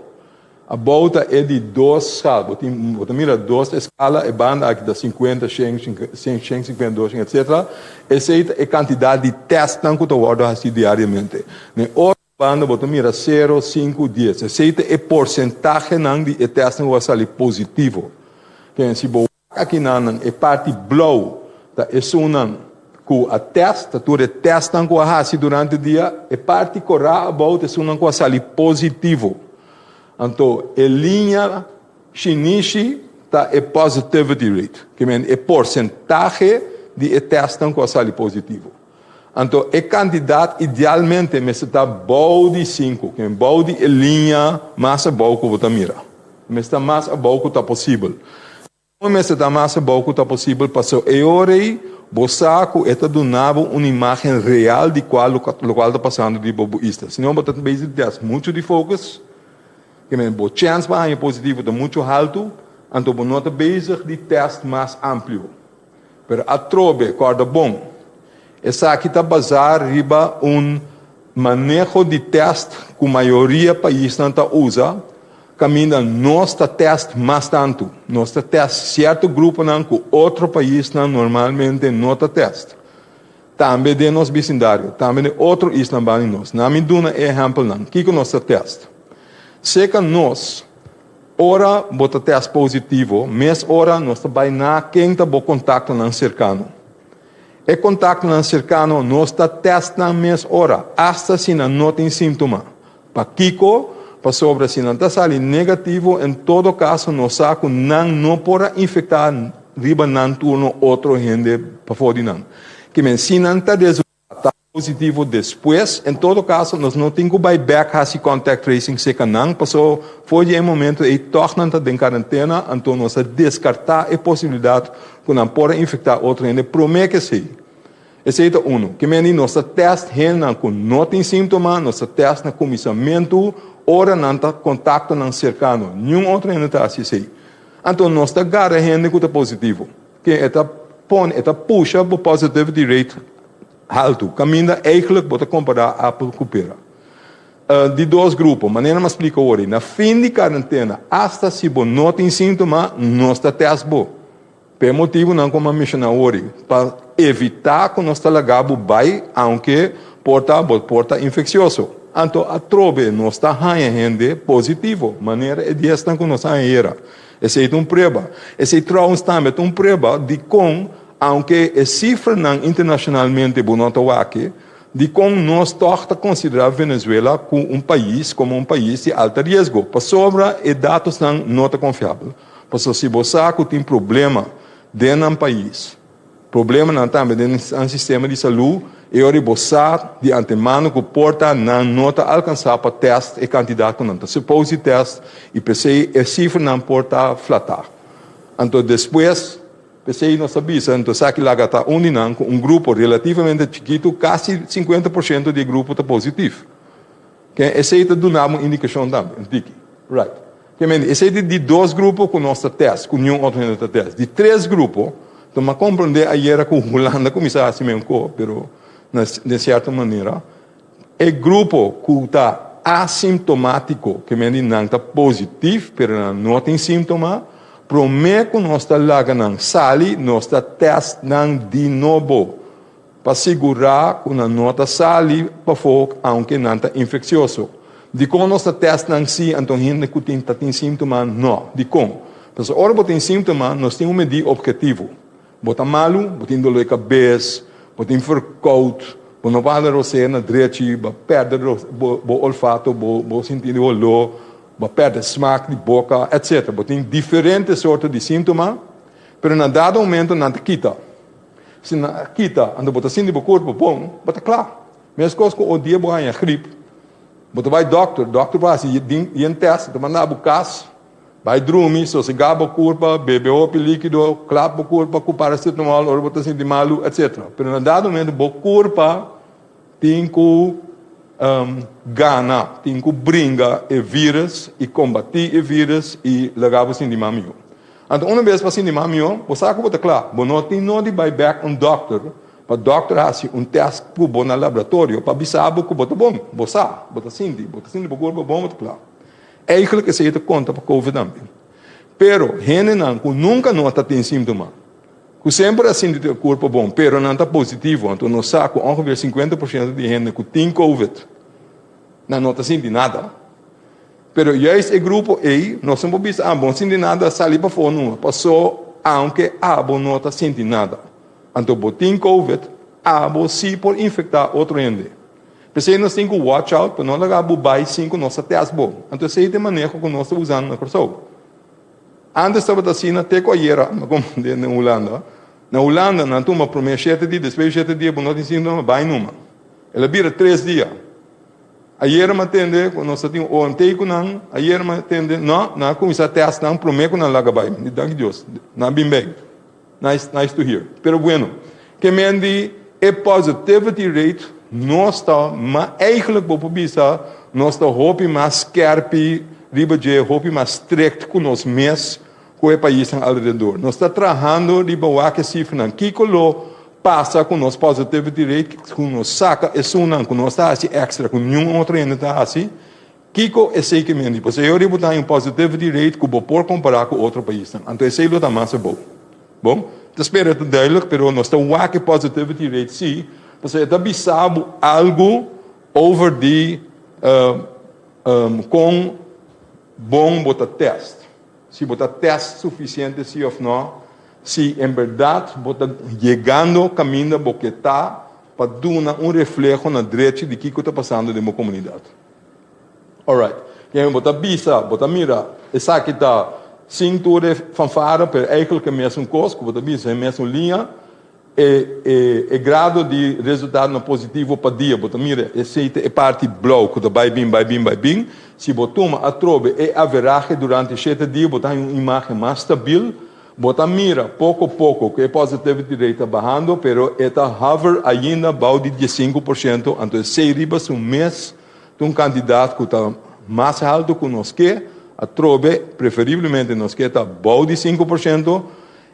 Abou ta e di dos schaal. Bo tin, bo ta mira dos escala, e banda aki ta 50, 100, 100, 150, 200, etcetera. Esei ta e kantidat di tèstnan ku ta wòrdu hasí diariamente. Na e otro banda bo ta mira sero, sinku, dies. Esei ta e porsentahenan di e tèstnan ku a sali positivo. Kende si bo wak akinanan e parti blou ta esunnan ku a tèst, ta tur e tèstnan ku a hasi durante dia. E parti korá abou ta esunnan ku a sali positivo. Anto e liña shinishi ta e positivity rate, ke men e porsentahe di e tèstnan ku a sali positivo. Anto e kantidat idealmente mester ta bou di sinku, ke men bou di e liña mas abou ku bo ta mira. Mester ta mas abou ku ta posibel. Kon mester ta mas abou ku ta posibel paso e ora ei bo sa ku e ta duna bo un imágen real di kua lokual ta pasando riba bo isla. Si no bo ta bezig di tèst muchu di focus, ke men bo chèns pa haña positivo ta muchu haltu, anto bo no ta bezig di tèst mas amplio. Pero atrobe, kòrda bon, esaki ta basá riba un maneho di tèst ku mayoria paisnan ta usa, kaminda nos ta tèst mas tantu. Nos ta tèst sierto gruponan ku otro paisnan normalmente no ta tèst. Tambe den nos bisindario, tambe den otro islan banda di nos. Na mi duna e ehèmpelnan. Kiko nos ta tèst? Seka nos, ora bo ta tèst positivo, mes ora nos ta bai na ken ta bo kontaktonan serkano. E kontaktonan serkano nos ta tèst nan mes ora, asta si nan no tin síntoma. Pakiko? Pasobra si nan ta sali negativo, en todo kaso nos sa ku nan no por a infektá riba nan turno otro hende pafó di nan. Kimen si nan ta resultá positivo despues, en todo kaso nos no tin ku bai bèk hasi contact tracing serka nan, paso for di e momento ei tòg nan ta den karentena, anto nos a deskartá e posibilidat ku nan por a infektá otro hende promé ku esei. Esei ta unu. Ke meni nos ta tèst hendenan ku no tin síntoma, nos ta tèst na kuminsamentu ora nan ta kontaktonan serkano. Niun otro hende ta hasi esei. Anto nos ta gara hende ku ta positivo. Ke e ta pone, e ta pusha bo positivity rate haltu. Kaminda eigelijk bo ta kompará apel ku pera. Di dos grupo, manera mi a splika ori, na fin di karentena, asta si bo no tin síntoma, nos ta tèst bo. P'e motibunan ku mi a menshoná ori, pa evitá ku nos ta laga bo bai aunke por ta bo por ta infeksioso. Anto atrobe nos ta haña hende positivo, manera e diesnan ku nos a haña ayera. Esei ta un prueba. Esei trouwens tambe ta un prueba dikon aunke e sifranan internashonalmente bo no ta wak, dikon nos tòg ta konsiderá Venezuela ku un pais komo un pais di alta riesgo, pasobra e datosnan no ta konfiabel. Pasobra si bo sa ku tin problema den nan pais, problemanan tambe den nan sistema di salú, e ora bo sa di antemano ku por ta nan no ta alkansá pa tèst e kantidat ku nan ta suppose di tèst i p'esei e sifranan por ta flatá. Anto despues, p'esei nos ta bisa, anto esaki laga ta un di nan ku un grupo relativamente chikitu, kasi 50% di e grupo ta positif. Ken esei ta duna bo un indikashon tambe, un tiki. Right. Ke mende, esei ta di dos grupo ku nos ta tèst, ku niun otro hende ta tèst. Di tres grupo, ta m'a komprondé ayera ku Hulanda kuminsá hasi men ko, pero na den sierto manera, e grupo ku ta asimptomátiko, ke mende nan ta positif pero nan no tin síntoma, promé ku nos ta laga nan sali, nos ta tèst nan di nobo. Pa sigurá ku nan no ta sali pafó aunke nan ta infeksioso. Dikon nos ta tèst nan si anto hende ku tin ta tin síntoma no? Dikon? Pasobra ora bo tin síntoma nos tin un medí ophetivo. Bo ta malu, bo tin doló di kabes, bo tin verkoud, bo no por hala rosea na drechi, bo a pèrdè bo olfato, bo sinti di holó, bo a pèrdè smak di boka, etsetera. Bo tin diferente sorto di síntoma, pero na dado momento nan ta kita. Si nan a kita, anto bo ta sinti bo kurpo bon, bo ta kla. Meskos ku un dia bo haña grip, bo ta bai dòkter, dòkter por hasi yen tèst, ta manda bo kas, bai drumi, sosegá bo kurpa, bebe hopi líkido, klap bo kurpa ku paracetamol ora bo ta sinti malu, etsetera. Pero na dado momento bo kurpa tin ku gana, tin ku bringa e vírus i kombatí e vírus i laga bo sinti mas mihó. Anto una bes bo sinti mas mihó, bo sa ku bo ta kla. Bo no tin no di bai bèk un dòkter pa dòkter hasi un tèst ku bo na laboratorio pa bisa bo ku bo ta bon. Bo sa, bo ta sinti, bo ta sinti bo kurpa bon, bo ta kla. Eigentlik esei ta konta pa covid tambe. Pero hendenan ku nunka no ta tin síntoma, ku semper a sinti e kurpa bon, pero nan ta positivo, anto nos sa ku ongeveer 50% di hende ku tin covid nan no ta sinti nada. Pero juist e grupo ei, nos no por bisa, ah, bo no sinti nada, sali pafó numa. Pasó, aunke abo no ta sinti nada, anto bo tin covid, abo sí por infektá otro hende. P'esei nos tin ku watch out pa no laga bo bai sin ku nos ta tèst bo. Anto esei ta e maneho ku nos ta usando na Kòrsou. Ántes tabata asina te ku ayera, mi a komprendé na Hulanda. Na Hulanda nan tuma promé shete dia, despues di shete dia bo no tin síntoma, bai numa. El a bira tres dia. Ayera mi a tende ku nos ta tin OMT ku nan, ayera mi a tende, no, nan a kuminsá tèst nan promé ku nan laga bai. Mi di danki Dios, nan a bin bai. Nice, nice to hear. Pero bueno, ke men di e positivity rate nos ta, ma eigenlijk bo por bisa nos ta hopi mas skerpi riba dje, hopi mas strict ku nos mes. ku e paisnan alrededor. Nos ta trahando riba wak e sifranan. Kiko lo pasa ku nos positivity rate ku nos saka esunnan ku nos ta hasi èkstra ku niun otro hende ta hasi? Kiko esei ke menti? Pasobra e ora bo ta haña un positivity rate ku bo por kompará ku otro paisnan. Anto esei lo ta mas abou. Bon, ta spera ta duidelijk, pero nos ta wak e positivity rate sí, pasobra e ta bisa bo algu over di kon bon bo ta tèst. Si bo ta tèst sufisiente sí òf nò, si en bèrdat bo ta yegando kaminda bo ke ta pa duna un refleho na drechi di kiko ta pasando den bo komunidat. Alright. Kende bo ta bisa, bo ta mira, esaki ta sin tur e fanfara, pero eigenlijk e mesun kos ku bo ta bisa, e mesun liña, e e e grado di resultadonan positivo pa dia, bo ta mira esei ta e parti blou ku ta bai bin, bai bin, bai bin. Si bo tuma atrobe e averahe durante shete dia, bo ta haña un imagen mas stabil. Bo ta mira poko poko ku e positivity rate ta bahando, pero e ta hover ainda bou di 15%, anto esei riba su mes Ta un kantidat ku ta mas haltu ku nos ke, atrobe preferiblemente nos ke ta bou di 5%.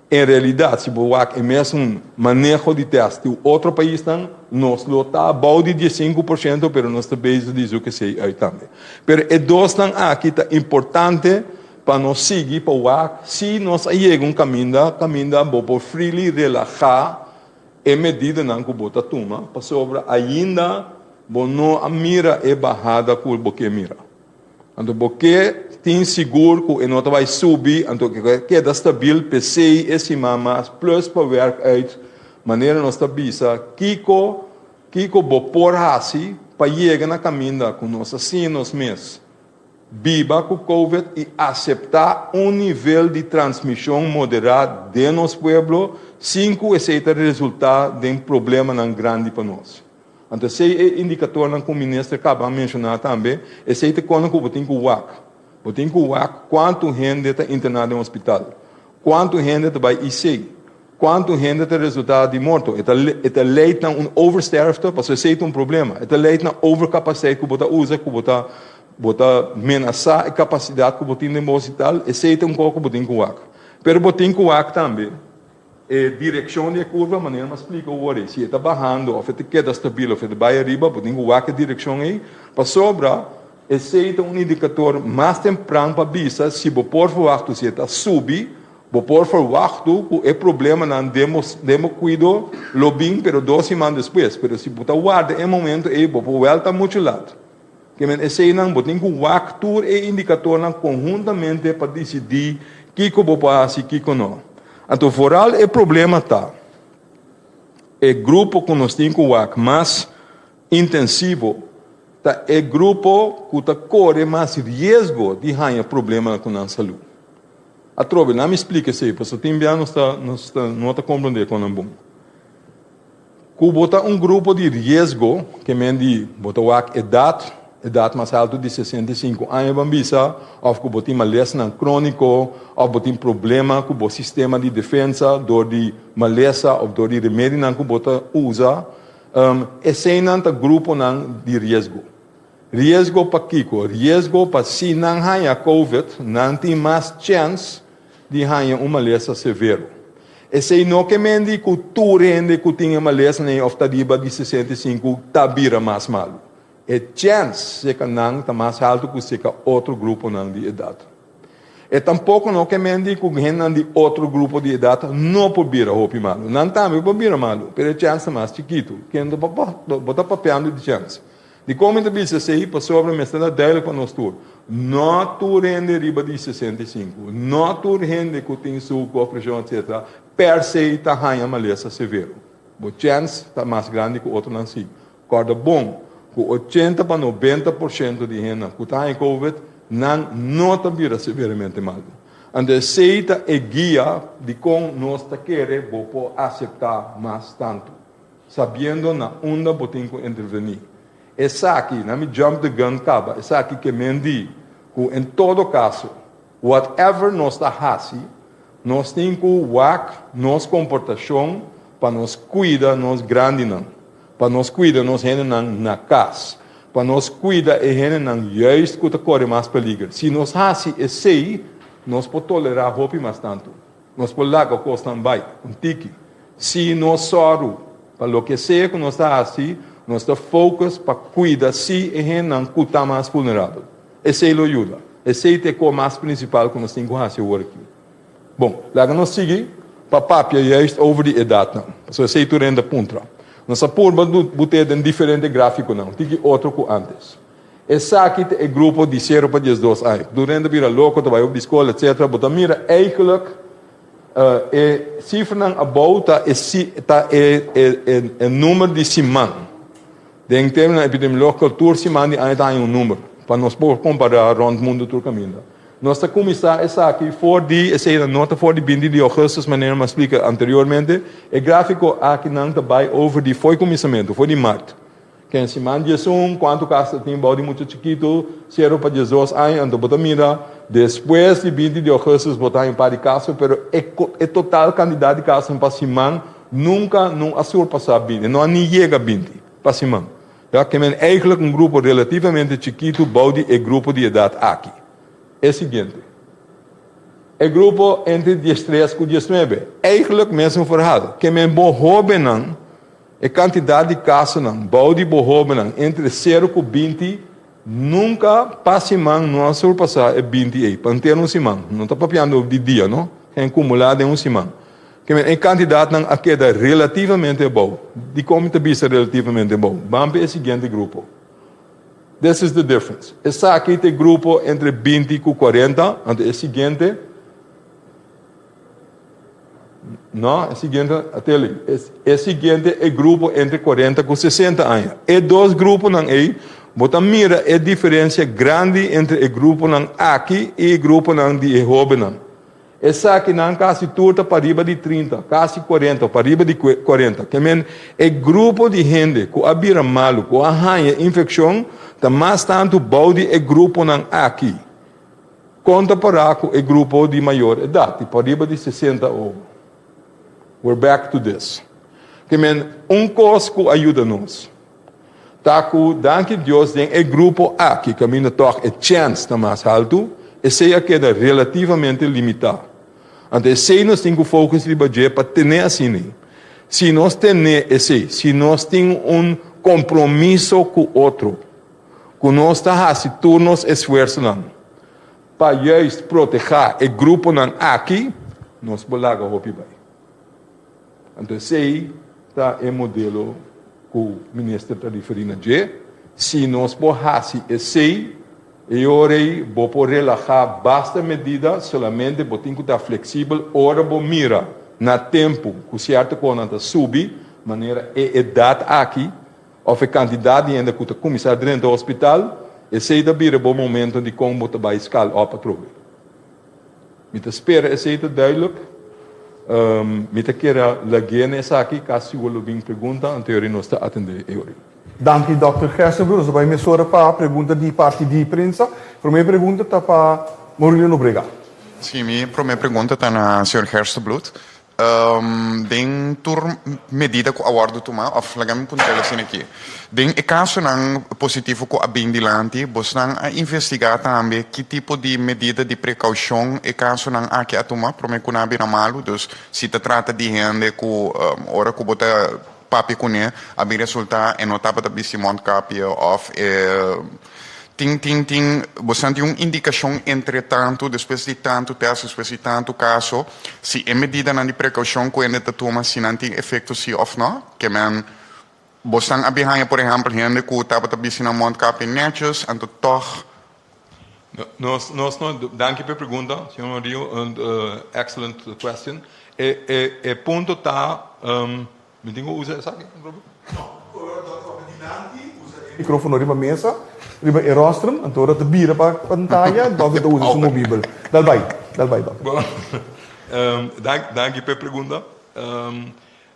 En realidat si bo wak e mesun maneho di tèst di otro paisnan, nos lo ta bou di 15%, pero nos ta bezig di zoek esei uit tambe. Pero e dosnan aki ta importante pa nos sigui pa wak si nos a yega un kaminda, kaminda bo por freely relahá E medidanan ku bo ta tuma pasobra ainda bo no a mira e bahada ku bo ke mira. Anto bo ke tin sigur ku e no ta bai subi, anto ke keda stabil p'esei e siman mas plus pa werk uit manera nos ta bisa kiko kiko bo por hasi pa yega na kaminda ku nos a siña nos mes. Biba ku Covid i aseptá un nivel di transmishon moderá den nos pueblo sin ku esei ta resultá den problemanan grandi pa nos. Anto esei e indikatornan ku minister kaba a menshoná tambe, esei ta kono ku bo tin ku wak. Bo tin ku wak kuantu hende ta interná den hospital, kuantu hende ta bai IC, Kuantu hende ta resultá di morto? E ta e ta leid na un oversterfte, pasobra esei ta un problema. E ta leid na overkapasiteit ku bo ta usa, ku bo ta bo ta menasá e kapasidat ku bo tin den bo hospital. Esei ta un kos ku bo tin ku wak. Pero bo tin ku wak tambe e direkshon di e kurva, manera mi a splika awor ei. Si e ta bahando òf e ta keda stabil òf e ta bai ariba, bo tin ku wak e direkshon ei, pasobra esei ta un indikator mas tempran pa bisa si bo por ferwachtu si e ta subi. Bo por ferwachtu ku e problemanan den bo den bo kuido lo bin pero dos siman despues. Pero si bo ta warda e momento ei bo por wèl ta muchu lat. Ke men eseinan bo tin ku wak tur e indikatornan konhuntamente pa disidí kiko bo por hasi kiko no. Anto vooral e problema ta e grupo ku nos tin ku wak mas intensivo ta e grupo ku ta kore mas riesgo di haña problemanan ku nan salú. Atrobe, laat mi splika esei, pasobra tin bia nos ta nos ta no ta komprendé kon nan bon. Ku bo ta un grupo di riesgo, ke men di bo ta wak edat, edat mas altu di 65 aña ban bisa, òf ku bo tin malesanan króniko, òf bo tin problema ku bo sistema di defensa dor di malesa òf dor di remedinan ku bo ta usa, eseinan ta gruponan di riesgo. Riesgo pa kiko? Riesgo pa si nan haña covid, nan tin mas chèns di haña un malesa severo. Esei no ke men di ku tur hende ku tin e malesa nei òf ta riba di 65 ta bira mas malu. E chèns seka nan ta mas haltu ku seka otro gruponan di edat. E tampoko no ke men di ku hendenan di otro grupo di edat no por bira hopi malu. Nan tambe por bira malu, pero e chèns ta mas chikitu. Kende bo ta papiando di chèns? Dikon mi ta bisa esei? Pasobra mester ta duidelijk pa nos tur, no tur hende riba di 65, no tur hende ku tin suku òf preshon etsetera per se ta haña malesa severo. Bo chèns ta mas grandi ku otronan si. Kòrda bon ku 80 pa 90% di hendenan ku ta haña covid nan no ta bira severamente malu. Anto esei ta e guia dikon nos ta kere bo por aseptá mas tantu. Sabiendo na unda bo tin ku intervení. Esaki, na mi jump the gun kaba, esaki ke men di ku en todo kaso, whatever nos ta hasi, nos tin ku wak nos komportashon pa nos kuida nos grandinan, pa nos kuida nos hendenan na kas, pa nos kuida e hendenan juist ku ta kore mas peliger. Si nos hasi esei, Nos por tolerá hopi mas tantu. Nos por laga kosnan bai un tiki. Si nos sòru pa loke sea ku nos ta hasi, nos ta focus pa kuida sí e hendenan ku ta mas vulnerabel. Esei lo yuda. Esei ta e kos mas prinsipal ku nos tin ku hasi awor aki. Bon, laga nos sigui pa papia juist over di edatnan, pasobra esei tur hende ta puntra. Nos a purba but'é den diferente grafikonan, un tiki otro ku antes. Esaki ta e grupo di sero pa diesdos aña. Tur hende bira loko, ta bai op di skol, etcetera. Bo ta mira eigenlijk e sifranan abou ta e ta e e number di siman. Den terminonan epidemiológiko tur siman di aña ta haña un number pa nos por kompará rònt mundu tur kaminda. Nos ta kuminsá esaki for di, esei nan no ta for di binti di ougùstùs manera mi a splika anteriormente. E gráfiko akinan ta bai over di fo'i kuminsamentu, for di mart. Ken siman 11, kuantu kas ta tin bou di mucha chikitu, sero pa 12 aña, anto bo ta mira despues di 20 di ougùstùs bo ta haña un par di kaso, pero e e total kantidat di kasonan pa siman nunka no a surpasá 20, no a ni yega 20 pa siman. Ya, ke men eigentlik un grupo relativamente chikitu bou di e grupo di edat aki. E siguiente. E grupo entre 13 ku 19, eigentlik mesun verhaal. Ke men bo hóbennan. E kantidat di kasonan bou di bo hóbennan entre sero ku 20 nunka pa siman no a surpasá e 20 ei, pa henter un siman. No ta papiando di dia no, gen kumulá den un siman. Ke men e kantidatnan a keda relativamente abou. Dikon mi ta bisa relativamente abou? Ban pa e siguiente grupo. This is the difference. Esaki ta e grupo entre 20 ku 40, anto e siguiente. No, e siguiente, ateli. E siguiente e grupo entre 40 ku 60 aña. E dos gruponan ei, bo ta mira e diferensia grandi entre e gruponan aki i e gruponan di e hóbennan. Esakinan kasi tur ta pariba di 30, kasi 40, pariba di 40. Ke men, e grupo di hende ku a bira malu, ku a haña infekshon, ta mas tantu bou di e gruponan aki. Kon ta pará ku e grupo di mayor edat, di pariba di 60 over? We're back to this. Ke men, un kos ku a yuda nos ta ku, danki Dios, den e grupo aki kaminda tòg e chèns ta mas haltu, esei a keda relativamente limitá. Anto esei nos tin ku focus riba dje pa tene asina. Si nos tene esei, si nos tin un kompromiso ku otro, ku nos ta hasi tur nos esfuersonan pa juist protehá e gruponan aki, nos por laga hopi bai. Anto esei ta e modelo ku minister ta referí na dje. Si nos por hasi esei, e ora ei bo por relahá basta medida, solamente bo tin ku ta fleksibel ora bo mira na tempu ku sierto kosnan ta subi, manera e edat aki, Of e kantidat di hende ku ta kuminsá drenta hospital, esei ta bira bo momento di kon bo ta bai skal òp atrobe. Mi ta spera esei ta duidelijk. Mi ta kere lag'é na esaki, kasi sigur lo bin pregunta, anto yori nos ta atendé e yori. Danki Dòkter Gerstenbluth. Nos ta bai mesora pa pregunta di parti di prensa. Promé pregunta ta pa Maurilio Nobrega. Sí, mi promé pregunta ta na señor Gerstenbluth. Den tur medida ku a wòrdu tumá, òf laga mi puntra el asina aki, den e kasonan positivo ku a bin dilanti, bosnan a investigá tambe ki tipo di medida di prekoushon e kasonan aki a tuma promé ku nan a bira malu? Dus, si ta trata di hende ku ora ku bo ta papia kuné a bin resultá e no tabata bisti mondkapje òf e Tin, tin, tin, bosan tin un indikashon entre tantu, despues di tantu tèst, despues di tantu kaso, si e medidanan di prekoushon ku hende ta tuma, si nan tin efekto si òf nò? Ke men, bosan a bin haña, por ehèmpel, hende ku tabata bisti nan mondkapje nètjes, anto tòg. Nos, nos no, danki pa e pregunta, señor Murillo, un excellent question. E, e, e punto ta, Mi tin ku usa esaki, Robert? No, ora ta toka dilanti, usa e microfono riba mesa, riba e rostrum, anto ora ta bira pa pantaya, dokter ta usa su mobibel. Dal bai, dal bai dokter. Bon, danki pa e pregunta.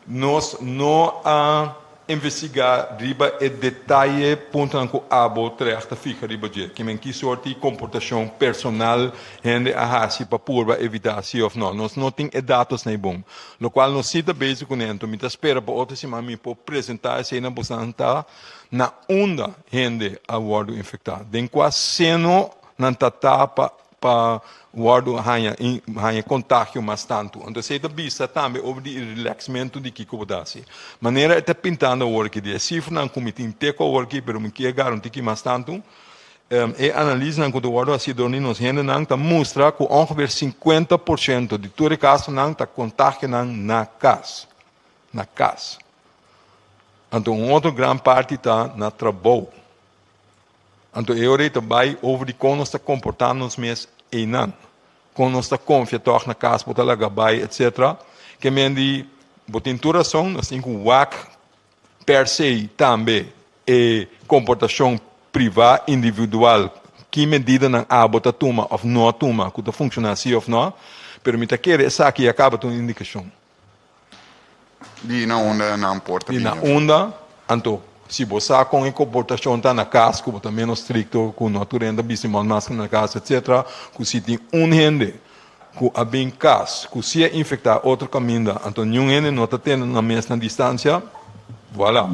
Nos no a investigá riba e detaye puntonan ku abo terecht ta fiha riba dje, kimen ki sort di komportashon personal hende a hasi pa purba evitá si òf no. Nos no tin e datosnan ei bon. Lokual nos si ta bezig kuné, anto mi ta spera pa otro siman mi por presentá esei na bosan ta na unda hende a wòrdu infektá, den kua seno nan ta ta pa. pa wòrdu haña haña kontagio mas tantu. Anto esei ta bisa tambe over di e relaxmentu di kiko bo ta hasi. Manera e ta pintando awor aki di e sifranan ku mi tin te ku awor aki pero mi kier gara un tiki mas tantu, e analisnan ku ta wòrdu hasi dor di nos hendenan ta mustra ku ongeveer 50% di tur e kasonan ta kontagionan na kas. Na kas. Anto un otro gran parti ta na trabou. Anto e ora ei ta bai over di kon nos ta komportá nos mes einan. Kon nos ta konfia tòg na kas bo ta laga bai etsetera. Ke men di bo tin tur rason, nos tin ku wak per se tambe e komportashon privá individual, ki medidanan abo ta tuma òf no tuma ku ta funshoná si òf no. Pero mi ta kere esaki ya kaba ta un indikashon. Di na unda nan por ta Di na bini. unda, anto si bo sa kon e komportashon ta na kas, ku bo ta ménos strikto, ku no tur hende ta bisti mondmasker na kas, etsetera, ku si tin un hende ku a bin kas ku si a infektá otro kaminda, anto niun hende no ta tene nan mes na distansia, voilà.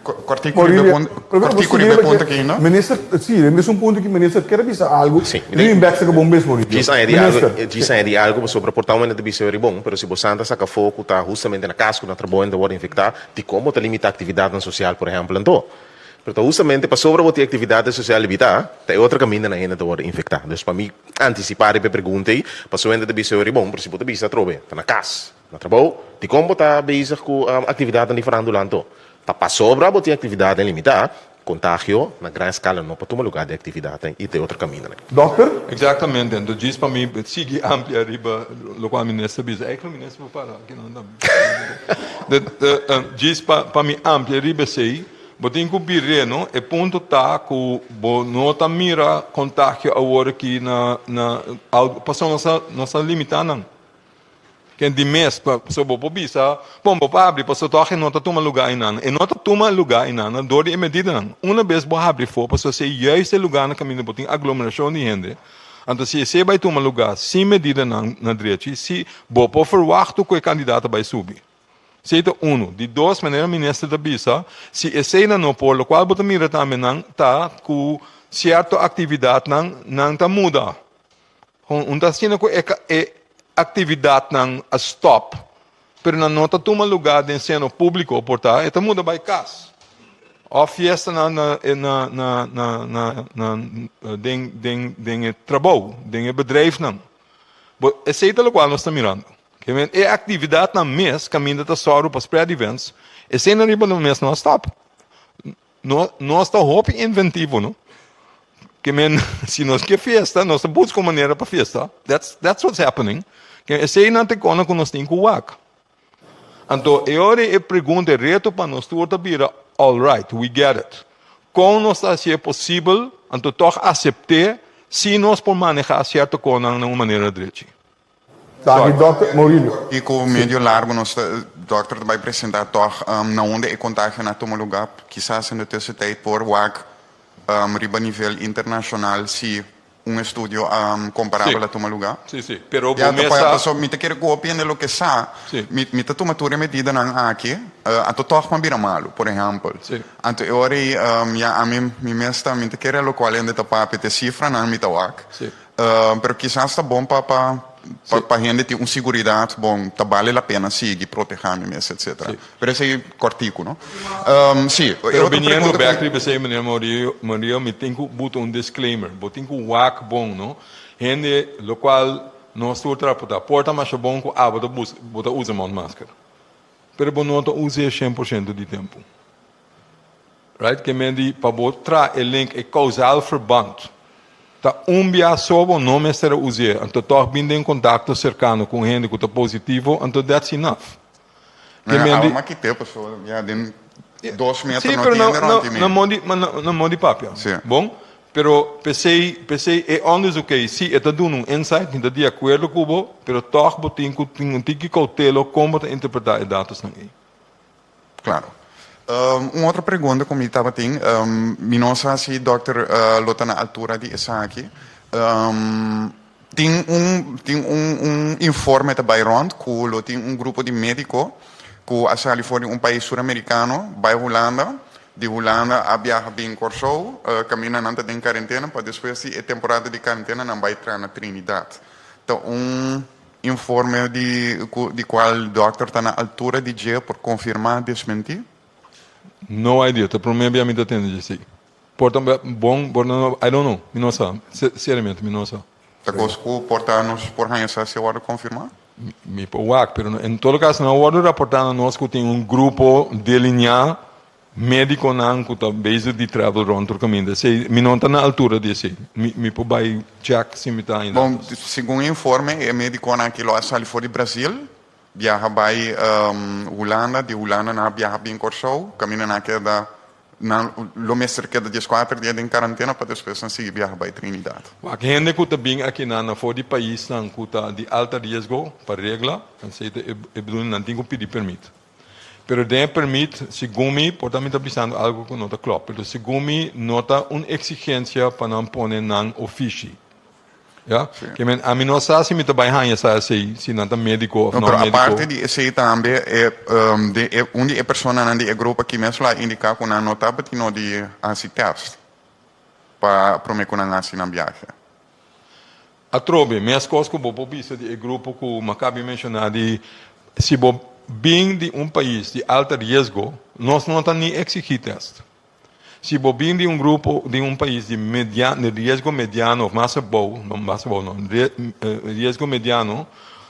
Kortiku riba e punto, kortiku riba e punto aki, no? Minister, si, e mesun punto aki, minister kier a bisa algu, Si, mi bin bek saka bon bes Mauricio. Djis añadi algu, Minister, djis añadi algu pasobra por ta un hende ta bisa ori bon, pero si bo san ta saka afó ku ta hustamente na kas ku na trabou hende ta wòrdu infektá, dikon bo ta limitá aktividatnan sosial por ehèmpel anto? Pero ta hustamente pasobra bo tin aktividatnan sosial limitá, ta e otro kaminda nan hende ta wòrdu infektá. Dus pa mi antisipá riba e pregunta ei, pasobra hende ta bisa ori bon, pero si bo ta bisa atrobe, ta na kas. Na trabou, dikon bo ta bezig ku aktividatnan di farándula anto? Ta pasobra bo tin aktividatnan limitá, kontagio na gran eskala no por tuma lugá den aktividatnan i te otro kamindanan. Dòkter? Eksaktamente, anto djis pa mi sigui amplia riba lokual minister bisa, eigenlijk minister por para aki nan tambe. Djis pa mi amplia riba esei, bo tin ku bir'é no, e punto ta ku bo no ta mira kontagio awor aki na na algu, pasobra nos a nos a limitá nan. Ken di mes, pasobra bo por bisa, Bon, bo por habri, pasobra tòg e no ta tuma lugá einan. E no ta tuma lugá einan dor di e medidanan. Una bes bo habri for, pasobra si e juist e lugánan kaminda bo tin aglomerashon di hende, anto si esei bai tuma lugá sin medidanan na drechi, si bo por ferwachtu ku e kandidat ta bai subi. Esei ta unu. Di dos, manera minister ta bisa, si eseinan no por, lokual bo ta mira tambe nan ta ku sierto aktividatnan nan ta muda. Un ta asina ku e e aktividatnan a stòp, pero nan no ta tuma lugá den seno públiko, por ta e ta muda bai kas òf fiestanan na na na na na na den den den e trabou, den e bedrijfnan. Bo esei ta lokual nos ta mirando. Ke men e aktividatnan mes kaminda ta sòru pa spread events, eseinan riba nan mes no a stòp. No, nos ta hopi inventivo, no? Ke men, si nos ke fiesta, nos ta buska un manera pa fiesta. That's, that's what's happening. Ke eseinan ta e kona ku nos tin ku wak. Anto, e ora e pregunta, e reto pa nos tur ta bira, all right, we get it. Kon nos ta hasié posibel, anto tòg asept'é, si nos por manehá sierto konan na un manera drechi. Danki Dòkter Maurilio. I ku medio largo nos ta dòkter ta bai presentá tòg na unda e kontagionan a tuma lugá. Kisas in de tussentijd por wak riba nivel internashonal si un estudio komparabel a tuma lugá. Sí, sí. Pero bo Ya, mes sa. Pasobra mi ta kere ku hopi hende loke sa, mi mi ta tuma tur e medidanan aki, anto tòg mi a bira malu, por ehèmpel. Anto e ora ei ya ami mi mes ta mi ta kere lokual hende ta papia, te sifranan mi ta wak. Pero kisas ta bon pa pa pa hende tin un siguridat, bon, ta bale la pena sigui protehá mi mes, etcetera. Pero esei kòrtiku, no? Sí, e Pero otro biniendo pregunta bèk ku. riba esei, meneer Murillo, Murillo, mi tin ku buta un disclaimer. Bo tin ku wak bon, no? Hende lokual nos tur ta raportá, por ta masha bon ku abo ta bus, bo ta usa mondmasker. Pero bo no ta us'é 100% di tempu. Right? Ke men di pa bo tra e link, e kausaal verband, ta un bia so bo no mester a us'é, anto tòg bin den kontakto serkano ku un hende ku ta positivo, anto that's enough. Ke No, men awe di. m'a kit'é pasobra ya den dos meter Sí, no pero tin na, hende na, rònt di mi. na modi, ma na, na modi papia. Sí. Bon? Pero p'esei, p'esei e onderzoek ei, sí, e ta duna un insight, mi ta di akuerdo ku bo, pero tòg bo tin ku tin un tiki koutelo kon bo ta interpretá e datosnan ei. Claro. Un otro pregunta cu mi tabatin, mi no sa si dokter lo ta na altura di esaki. Tin un tin un un informe ta bay rond cu lo tin un grupo di medico cu a sali for di un pais suramericano bay Hulanda. Di Hulanda a biaha bin Kòrsou, kaminda nan ta den karentena pa despues di e temporada di karentena nan bai tra na Trinidad. Ta un informe di ku di kual dòkter ta na altura di dje por konfirmá, desmentí? No idea, ta promé bia mi ta tende dje esei. Por ta bon, por no, I don't know, mi no sa, seriamente mi no sa. Ta kos ku por ta nos por haña sa si a wòrdu konfirmá? Mi por wak, pero en todo kaso no a wòrdu raportá na nos ku tin un grupo delineá médikonan ku ta bezig di travel rònt tur kaminda. Esei, mi no ta na altura di esei. Mi, mi por bai chèk si mi ta ainda. Bon, segun e informe, e médikonan aki lo a sali for di Brazil, biaha bai Hulanda, di Hulanda nan a biaha bin Kòrsou, kaminda nan a keda Nan lo mester keda dieskuater dia den karantena pa despues nan sigui biaha bai Trinidad. Wak hende ku ta bin akinan na for di paisnan ku ta di alta riesgo pa regla, nan sei ta e bedoeling nan tin ku pidi permit. Pero den e permit, segun mi, por ta mi ta bisando algo ku no ta klòp, pero segun mi no ta un eksigensia pa nan pone nan ofishi. Ya? Ke men ami no sa si mi ta bai haña sa esei, si nan ta médiko òf No, no pero médiko. aparte di esei tambe e de e un di e personanan di e grupo aki mes lo a indiká ku nan no tabatin no di hasi tèst pa promé ku nan hasi nan biahe. Atrobe, meskos ku bo por bisa di e grupo ku mi a kabi menshoná di si bo bin di un pais di alta riesgo, nos no ta ni eksigí tèst. Si bo bin di un grupo di un pais di media di riesgo mediano of mas abou, no mas abou no, riesgo mediano,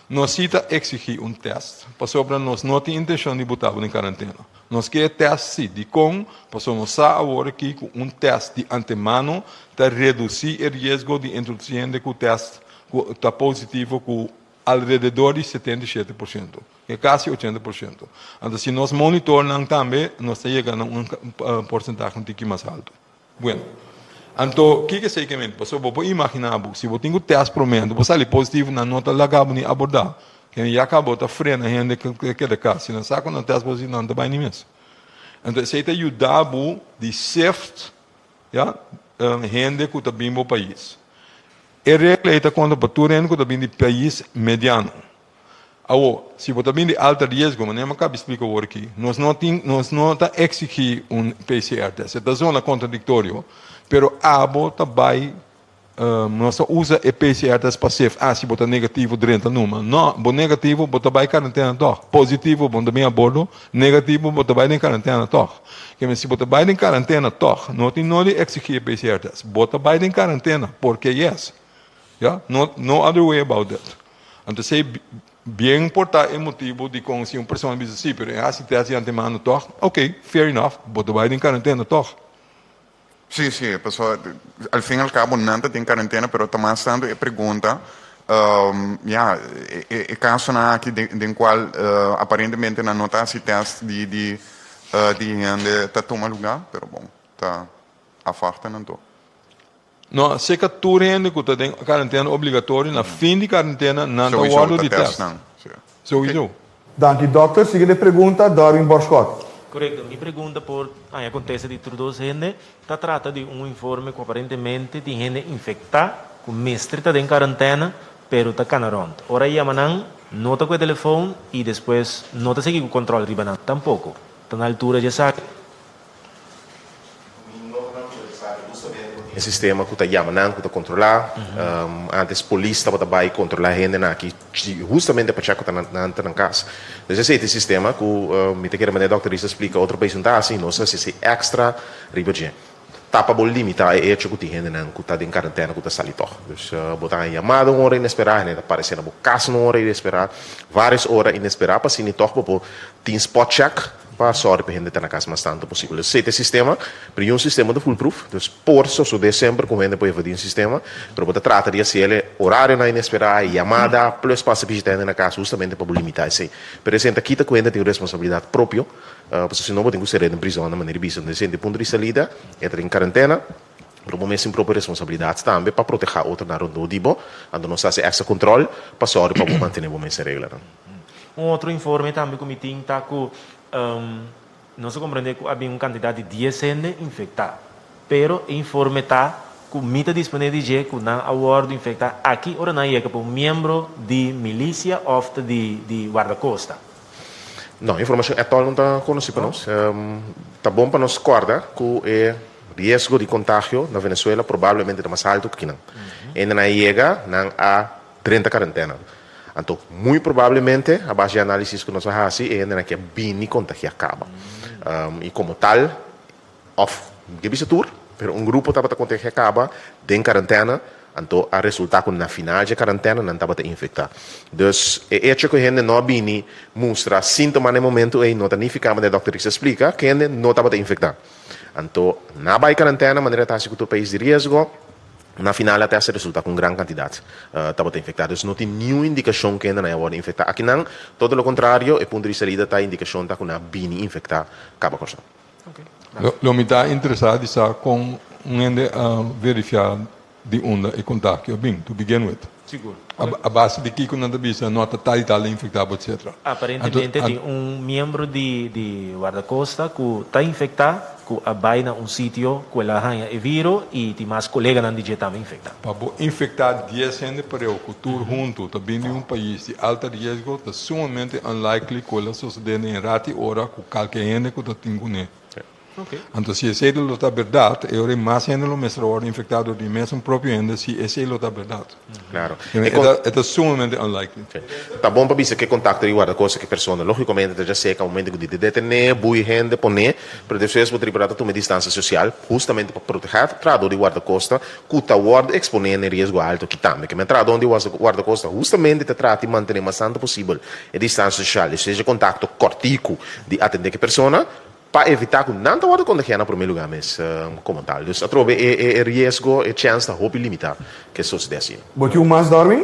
nos si ta exigi un test pasobra nos no tin intencion di buta bo den karantena. Nos ke e test si. Dikon? Pasobra nos sa awor aki ku un test di antemano ta reduci e riesgo di introduci hende ku test ku ta positivo ku alrededor di 77%. E kasi 80%. Anto si nos monitor nan tambe nos ta yega na un porsentahe un tiki mas alto. Bueno, anto kiko esei ke menti? Pasobra bo por imagina bo, si bo tin ku tèst promé anto bo sali positivo nan no ta laga bo ni abordá. Kende ya kaba bo ta frena hende ku ta keda kas. Si nan sa ku nan tèst positivo nan no ta bai ni mes. Anto esei ta yuda bo di sift, ya, hende ku ta bin bo pais. E regla ei ta konta pa tur hende ku ta bin di pais mediano. Awor, si bo ta bin di alta riesgo, manera mi a kaba di splika awor aki, nos no tin, nos no ta eksigí un PCR test. E ta zona kontradiktorio, pero abo ta bai, nos ta usa e PCR test pa sef, ah, si bo ta negativo drenta numa. No, bo negativo bo ta bai karantena tòg. Positivo bo no ta bin abordo, negativo bo ta bai den karantena tòg. Keme si bo ta bai den karantena tòg, no tin nodi eksigí e PCR test. Bo ta bai den karantena, porque yes. Ya, no, no other way about that. Anto esei bien por ta e motibu dikon si un persona bisa si, pero e hasi tèst di antemano tòg, ok, fair enough, bo ta bai den karantena tòg. Sí, sí, pasobra al fin al kabo nan ta den karantena, pero ta mas tantu e pregunta, ya, e kasonan aki den kual aparentemente nan no ta hasi tèst di di hende ta tuma lugá, pero bon, ta afwachten anto. No, seka tur hende ku ta den karantena obligatorio na fin di karantena nan ta wòrdu di tèst. Souiso. Danki dòkter. Siguiente pregunta, Darwin Borschot. Korekto. Mi pregunta por haña kontesta di tur dos hende. Ta trata di un informe ku aparentemente tin hende infektá ku mester ta den karantena pero ta kana rònt. Ora yama nan no ta ku e telefon i despues no ta sigui ku kòntròl riba nan tampoko. Ta na altura dje esaki. E sistema ku ta yama nan, ku ta kontrolá. Antes polis tabata bai kontrolá hendenan aki hustamente pa chèk ku ta nan ta nan kas. Entonces esei ta e sistema ku mi ta kere manera dòkter Ris a splika otro pais no ta hasi, nos a hasi esei èkstra riba dje. Ta pa bo limitá e echo ku tin hendenan ku ta den karentena ku ta sali tòg. Dus bo ta haña yamada un ora inesperá, hende ta paresé na bo kas un ora inesperá, vários ora inesperá pa asina tòg bo por tin spot check. Pa sòri pa hende ta na kas mas tantu posibel. Dus esei ta e sistema, pero i un sistema ta foolproof. Dus por sosodé semper ku hende por evadí un sistema, pero bo ta trata di hasiel e orarionan inesperá, e yamada, plus pasa bishita hende na kas hustamente pa bo limitá esei. Pero esei no ta kita ku hende tin un responsabilidat propio, pasobra si no bo tin ku ser'é den prizòn na manera di bisa. Entonces esei ta e punto di salida, e ta den karentena, pero bo mes tin propio responsabilidat tambe pa protehá otronan rondó di bo. Anto nos ta hasi èkstra kontròl pa sòri pa bo mantené bo mes reglanan. Un otro informe tambe ku mi tin ta ku nos a komprendé ku a bin un kantidat di dies hende infektá. Pero e informe ta ku mi ta disponé di dje ku nan a wòrdu infektá aki ora nan yega pa un miembro di milisia òf ta di di wardakosta. No, informashon at all no ta konosí pa nos. Ta bon pa nos kòrda ku e riesgo di kontagio na Venezuela probablemente ta mas haltu ku kinan. Hende nan a yega, nan a drenta karentena. Anto muy probablemente, a base di análisis ku nos a hasi, e hendenan ke a bini kontagiá kaba. I komo tal, òf ke bisa tur, pero un grupo tabata kontagiá kaba den karentena, anto a resultá ku na final dje karentena nan tabata infektá. Dus e echo ku e hende no a bini mustra síntoma na e momentu ei no ta nifiká, manera dòkter Rix a splika, ku e hende no tabata infektá. Anto nan a bai karentena manera ta hasi ku tur pais di riesgo. Na final a test a resulta cu un gran cantidad tabata infecta. Dus no tin niun indicacion cu hende nan a wordo infecta. Akinan, todo lo contrario, e punto di salida ta indicacion ta cu nan a bini infecta caba Corsou. Lo mi ta interesa di sa con un hende a verifia di unda e contagio a bin, to begin with. Sigur. A base di kico nan ta bisa no ta tal y tal a infecta bo, etcetera. Aparentemente tin un miembro di di Guardacosta cu ta infecta cu a bay na un sitio cu el a haña e viro y tin mas coleganan di dje tambe infecta. Pa bo infecta dies hende pareu cu tur hunto ta bin di un pais di alta riesgo ta sumamente unlikely cu el a sosode den e rati ora cu calke hende cu ta tin cune. Anto si esei lo ta berdad, e ora ei mas hende lo mester a wòrdu infektá dor di e mesun propio hende si esei lo ta berdad. Claro. E ta sumamente unlikely. Ta bon pa bisa ke kontakto di wardakosta ke persona. Lógikamente ta dja seka momento ku di ta detené, bui hende, poné, pero despues bo ta ripará ta tuma e distansia sosial hustamente pa protehá trahadó di wardakosta ku ta wòrdu eksponé na e riesgo alto aki tambe. Ke men trahadó di wardakosta hustamente ta trata di mantené mas tantu posibel e distansia sosial, esei e kontakto kòrtiku di atendé ke persona, Pa evitá ku nan ta wòrdu kontagiá na promé lugá mes komo tal. Dus atrobe e e riesgo, e chèns ta hopi limitá ku e sosodé asina. Bo tin un mas, Darwin?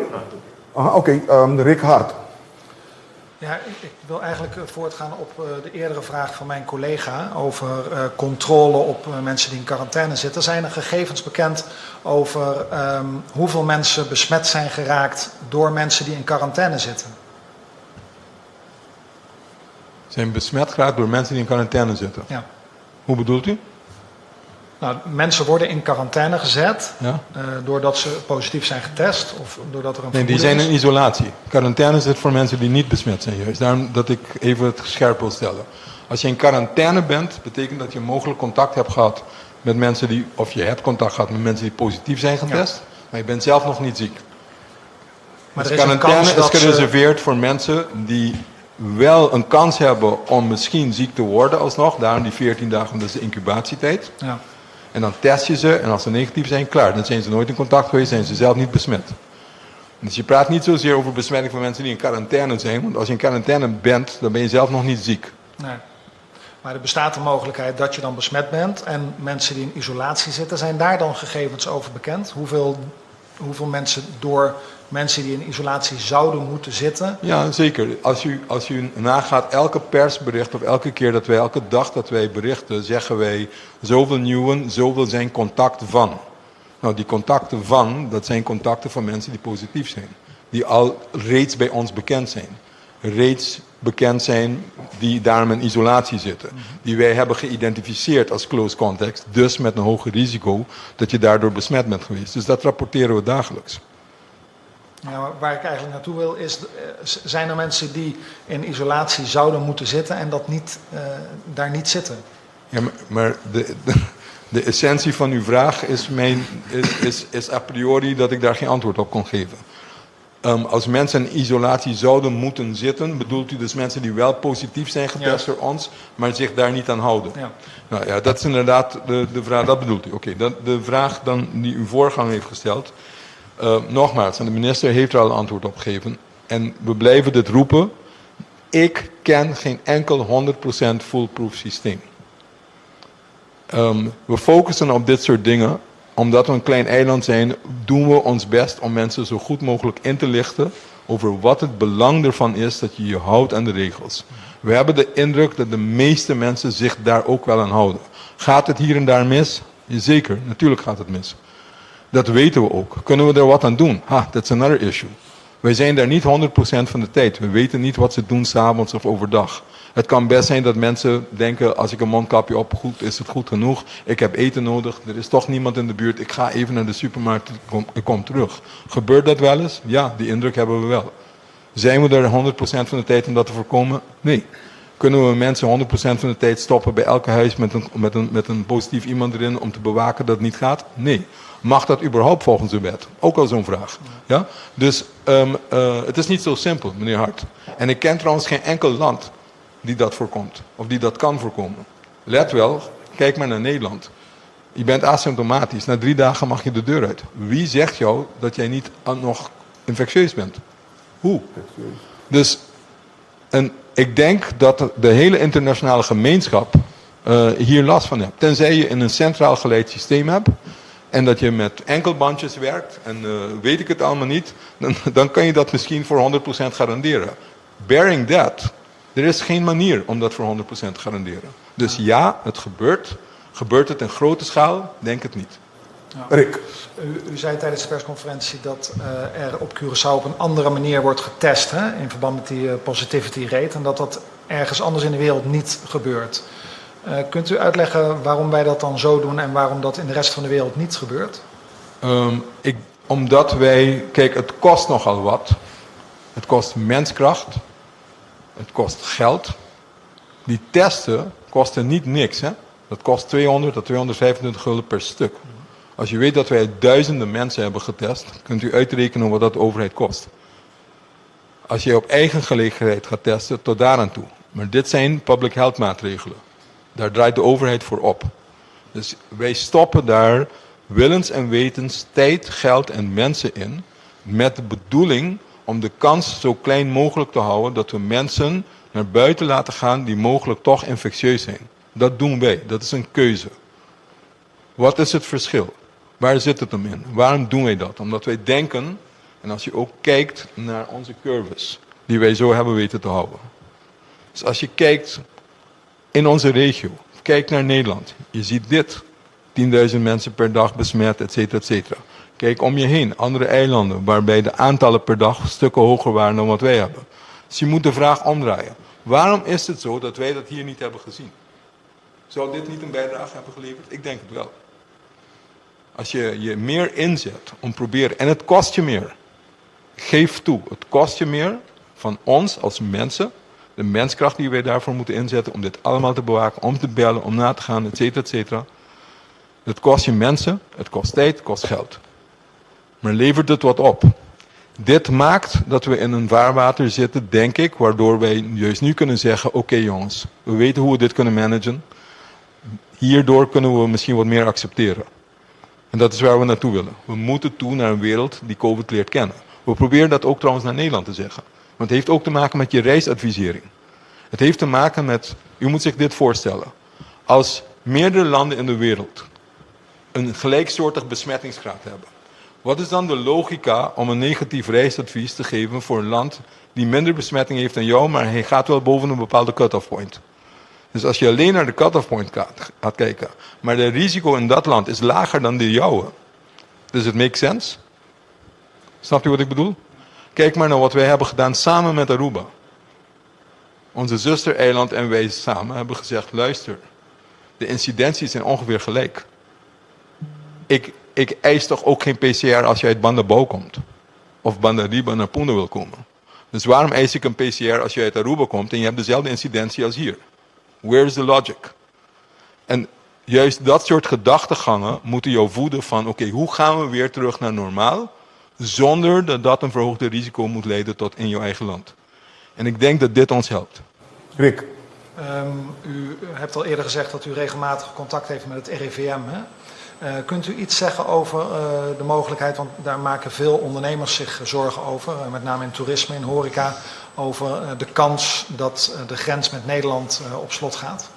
Aha, oké. Rick Hart. Ja, ik wil eigenlijk voortgaan op de eerdere vraag van mijn collega over controle op mensen die in quarantaine zitten. Zijn er gegevens bekend over hoeveel mensen besmet zijn geraakt door mensen die in quarantaine zitten? Zijn besmet geraakt door mensen die in quarantaine zitten? Ja. Hoe bedoelt u? Nou, mensen worden in quarantaine gezet ja. doordat ze positief zijn getest of doordat er een Nee, die zijn in isolatie. Quarantaine zit voor mensen die niet besmet zijn juist. Daarom dat ik even het scherp wil stellen. Als je in quarantaine bent, betekent dat je mogelijk contact hebt gehad met mensen die, of je hebt contact gehad met mensen die positief zijn getest, ja. maar je bent zelf nog niet ziek. Maar Dus er is een quarantaine kans is dat ze- gereserveerd voor mensen die wel een kans hebben om misschien ziek te worden alsnog. Daarom die 14 dagen, dat is de incubatietijd. Ja. En dan test je ze en als ze negatief zijn, klaar. Dan zijn ze nooit in contact geweest, zijn ze zelf niet besmet. Dus je praat niet zozeer over besmetting van mensen die in quarantaine zijn. Want als je in quarantaine bent, dan ben je zelf nog niet ziek. Nee. Maar er bestaat de mogelijkheid dat je dan besmet bent. En mensen die in isolatie zitten, zijn daar dan gegevens over bekend? Hoeveel mensen door mensen die in isolatie zouden moeten zitten? Ja, zeker. Als u nagaat, elke persbericht of elke keer dat wij, elke dag dat wij berichten, zeggen wij zoveel nieuwen, zoveel zijn contact van. Nou, die contacten van, dat zijn contacten van mensen die positief zijn. Die al reeds bij ons bekend zijn. Reeds bekend zijn die daarom in isolatie zitten. Die wij hebben geïdentificeerd als close contacts, dus met een hoger risico dat je daardoor besmet bent geweest. Dus dat rapporteren we dagelijks. Ja, maar waar ik eigenlijk naartoe wil is, zijn er mensen die in isolatie zouden moeten zitten en dat daar niet zitten? Ja, maar de essentie van uw vraag is a priori dat ik daar geen antwoord op kon geven. Als mensen in isolatie zouden moeten zitten, bedoelt u dus mensen die wel positief zijn getest door ons, maar zich daar niet aan houden? Ja. Nou ja, dat is inderdaad de vraag, dat bedoelt u. Oké, de vraag dan die uw voorganger heeft gesteld. Nogmaals, en de minister heeft er al een antwoord op gegeven. En we blijven dit roepen. Ik ken geen enkel 100% foolproof systeem. We focussen op dit soort dingen. Omdat we een klein eiland zijn, doen we ons best om mensen zo goed mogelijk in te lichten over wat het belang ervan is dat je je houdt aan de regels. We hebben de indruk dat de meeste mensen zich daar ook wel aan houden. Gaat het hier en daar mis? Jazeker, natuurlijk gaat het mis. Dat weten we ook. Kunnen we er wat aan doen? Ha, that's another issue. Wij zijn daar niet 100% van de tijd. We weten niet wat ze doen 's avonds of overdag. Het kan best zijn dat mensen denken, als ik een mondkapje op, goed, is het goed genoeg. Ik heb eten nodig, er is toch niemand in de buurt. Ik ga even naar de supermarkt, ik kom terug. Gebeurt dat wel eens? Ja, die indruk hebben we wel. Zijn we er 100% van de tijd om dat te voorkomen? Nee. Kunnen we mensen 100% van de tijd stoppen bij elke huis met een, met, een, met een positief iemand erin om te bewaken dat het niet gaat? Nee. Mag dat überhaupt volgens de wet? Ook al zo'n vraag. Ja? Dus het is niet zo simpel, meneer Hart. En ik ken trouwens geen enkel land die dat voorkomt. Of die dat kan voorkomen. Let wel, kijk maar naar Nederland. Je bent asymptomatisch. Na 3 dagen mag je de deur uit. Wie zegt jou dat jij niet nog infectieus bent? Hoe? Dus en ik denk dat de hele internationale gemeenschap hier last van heeft. Tenzij je in een centraal geleid systeem hebt en dat je met enkelbandjes werkt en weet ik het allemaal niet, dan kan je dat misschien voor 100% garanderen. Bearing that, er is geen manier om dat voor 100% te garanderen. Dus ja, het gebeurt. Gebeurt het in grote schaal? Denk het niet. Ja. Rick. U zei tijdens de persconferentie dat er op Curaçao op een andere manier wordt getest, hè, in verband met die positivity rate en dat dat ergens anders in de wereld niet gebeurt. Kunt u uitleggen waarom wij dat dan zo doen en waarom dat in de rest van de wereld niet gebeurt? Omdat wij, kijk, het kost nogal wat. Het kost menskracht. Het kost geld. Die testen kosten niet niks, hè? Dat kost 200 tot 225 gulden per stuk. Als je weet dat wij duizenden mensen hebben getest, kunt u uitrekenen wat dat de overheid kost. Als je op eigen gelegenheid gaat testen, tot daar aan toe. Maar dit zijn public health maatregelen. Daar draait de overheid voor op. Dus wij stoppen daar willens en wetens tijd, geld en mensen in. Met de bedoeling om de kans zo klein mogelijk te houden dat we mensen naar buiten laten gaan die mogelijk toch infectieus zijn. Dat doen wij. Dat is een keuze. Wat is het verschil? Waar zit het hem in? Waarom doen wij dat? Omdat wij denken, en als je ook kijkt naar onze curves, die wij zo hebben weten te houden. Dus als je kijkt in onze regio, kijk naar Nederland, je ziet dit. 10.000 mensen per dag besmet, et cetera, et cetera. Kijk om je heen, andere eilanden, waarbij de aantallen per dag stukken hoger waren dan wat wij hebben. Dus je moet de vraag omdraaien. Waarom is het zo dat wij dat hier niet hebben gezien? Zou dit niet een bijdrage hebben geleverd? Ik denk het wel. Als je je meer inzet om proberen, en het kost je meer. Geef toe, het kost je meer van ons als mensen, de menskracht die wij daarvoor moeten inzetten om dit allemaal te bewaken, om te bellen, om na te gaan, et cetera, et cetera. Het kost je mensen, het kost tijd, het kost geld. Maar levert het wat op? Dit maakt dat we in een vaarwater zitten, denk ik, waardoor wij juist nu kunnen zeggen: oké jongens, we weten hoe we dit kunnen managen. Hierdoor kunnen we misschien wat meer accepteren. En dat is waar we naartoe willen. We moeten toe naar een wereld die COVID leert kennen. We proberen dat ook trouwens naar Nederland te zeggen. Want het heeft ook te maken met je reisadvisering. Het heeft te maken met, u moet zich dit voorstellen. Als meerdere landen in de wereld een gelijksoortig besmettingsgraad hebben. Wat is dan de logica om een negatief reisadvies te geven voor een land die minder besmetting heeft dan jou, maar hij gaat wel boven een bepaalde cut-off point? Dus als je alleen naar de cut-off point gaat kijken, maar de risico in dat land is lager dan de jouwe. Does it make sense? Snapt u wat ik bedoel? Kijk maar naar wat wij hebben gedaan samen met Aruba. Onze zustereiland en wij samen hebben gezegd: luister, de incidenties zijn ongeveer gelijk. Ik eis toch ook geen PCR als je uit Bandabou komt? Of Bandariba naar Punda wil komen. Dus waarom eis ik een PCR als je uit Aruba komt en je hebt dezelfde incidentie als hier? Where is the logic? En juist dat soort gedachtegangen moeten jou voeden van: oké, hoe gaan we weer terug naar normaal zonder dat dat een verhoogde risico moet leiden tot in jouw eigen land. En ik denk dat dit ons helpt. Rick. U hebt al eerder gezegd dat u regelmatig contact heeft met het RIVM. Hè? Kunt u iets zeggen over de mogelijkheid, want daar maken veel ondernemers zich zorgen over, met name in toerisme, in horeca, over de kans dat de grens met Nederland op slot gaat?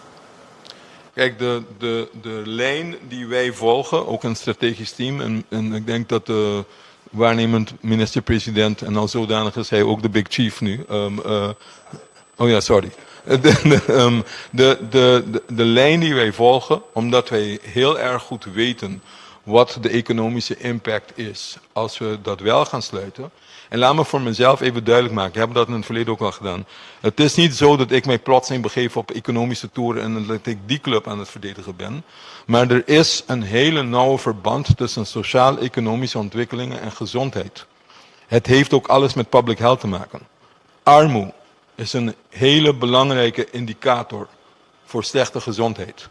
Kijk, de lijn die wij volgen, ook een strategisch team, en ik denk dat de waarnemend minister-president, en al zodanig is hij ook de big chief nu. Oh ja, sorry. De lijn die wij volgen, omdat wij heel erg goed weten wat de economische impact is als we dat wel gaan sluiten. En laat me voor mezelf even duidelijk maken, ik heb dat in het verleden ook al gedaan. Het is niet zo dat ik mij plotseling begeef op economische toeren en dat ik die club aan het verdedigen ben. Maar er is een hele nauwe verband tussen sociaal-economische ontwikkelingen en gezondheid. Het heeft ook alles met public health te maken. Armoede is Is een hele belangrijke indicator voor slechte gezondheid.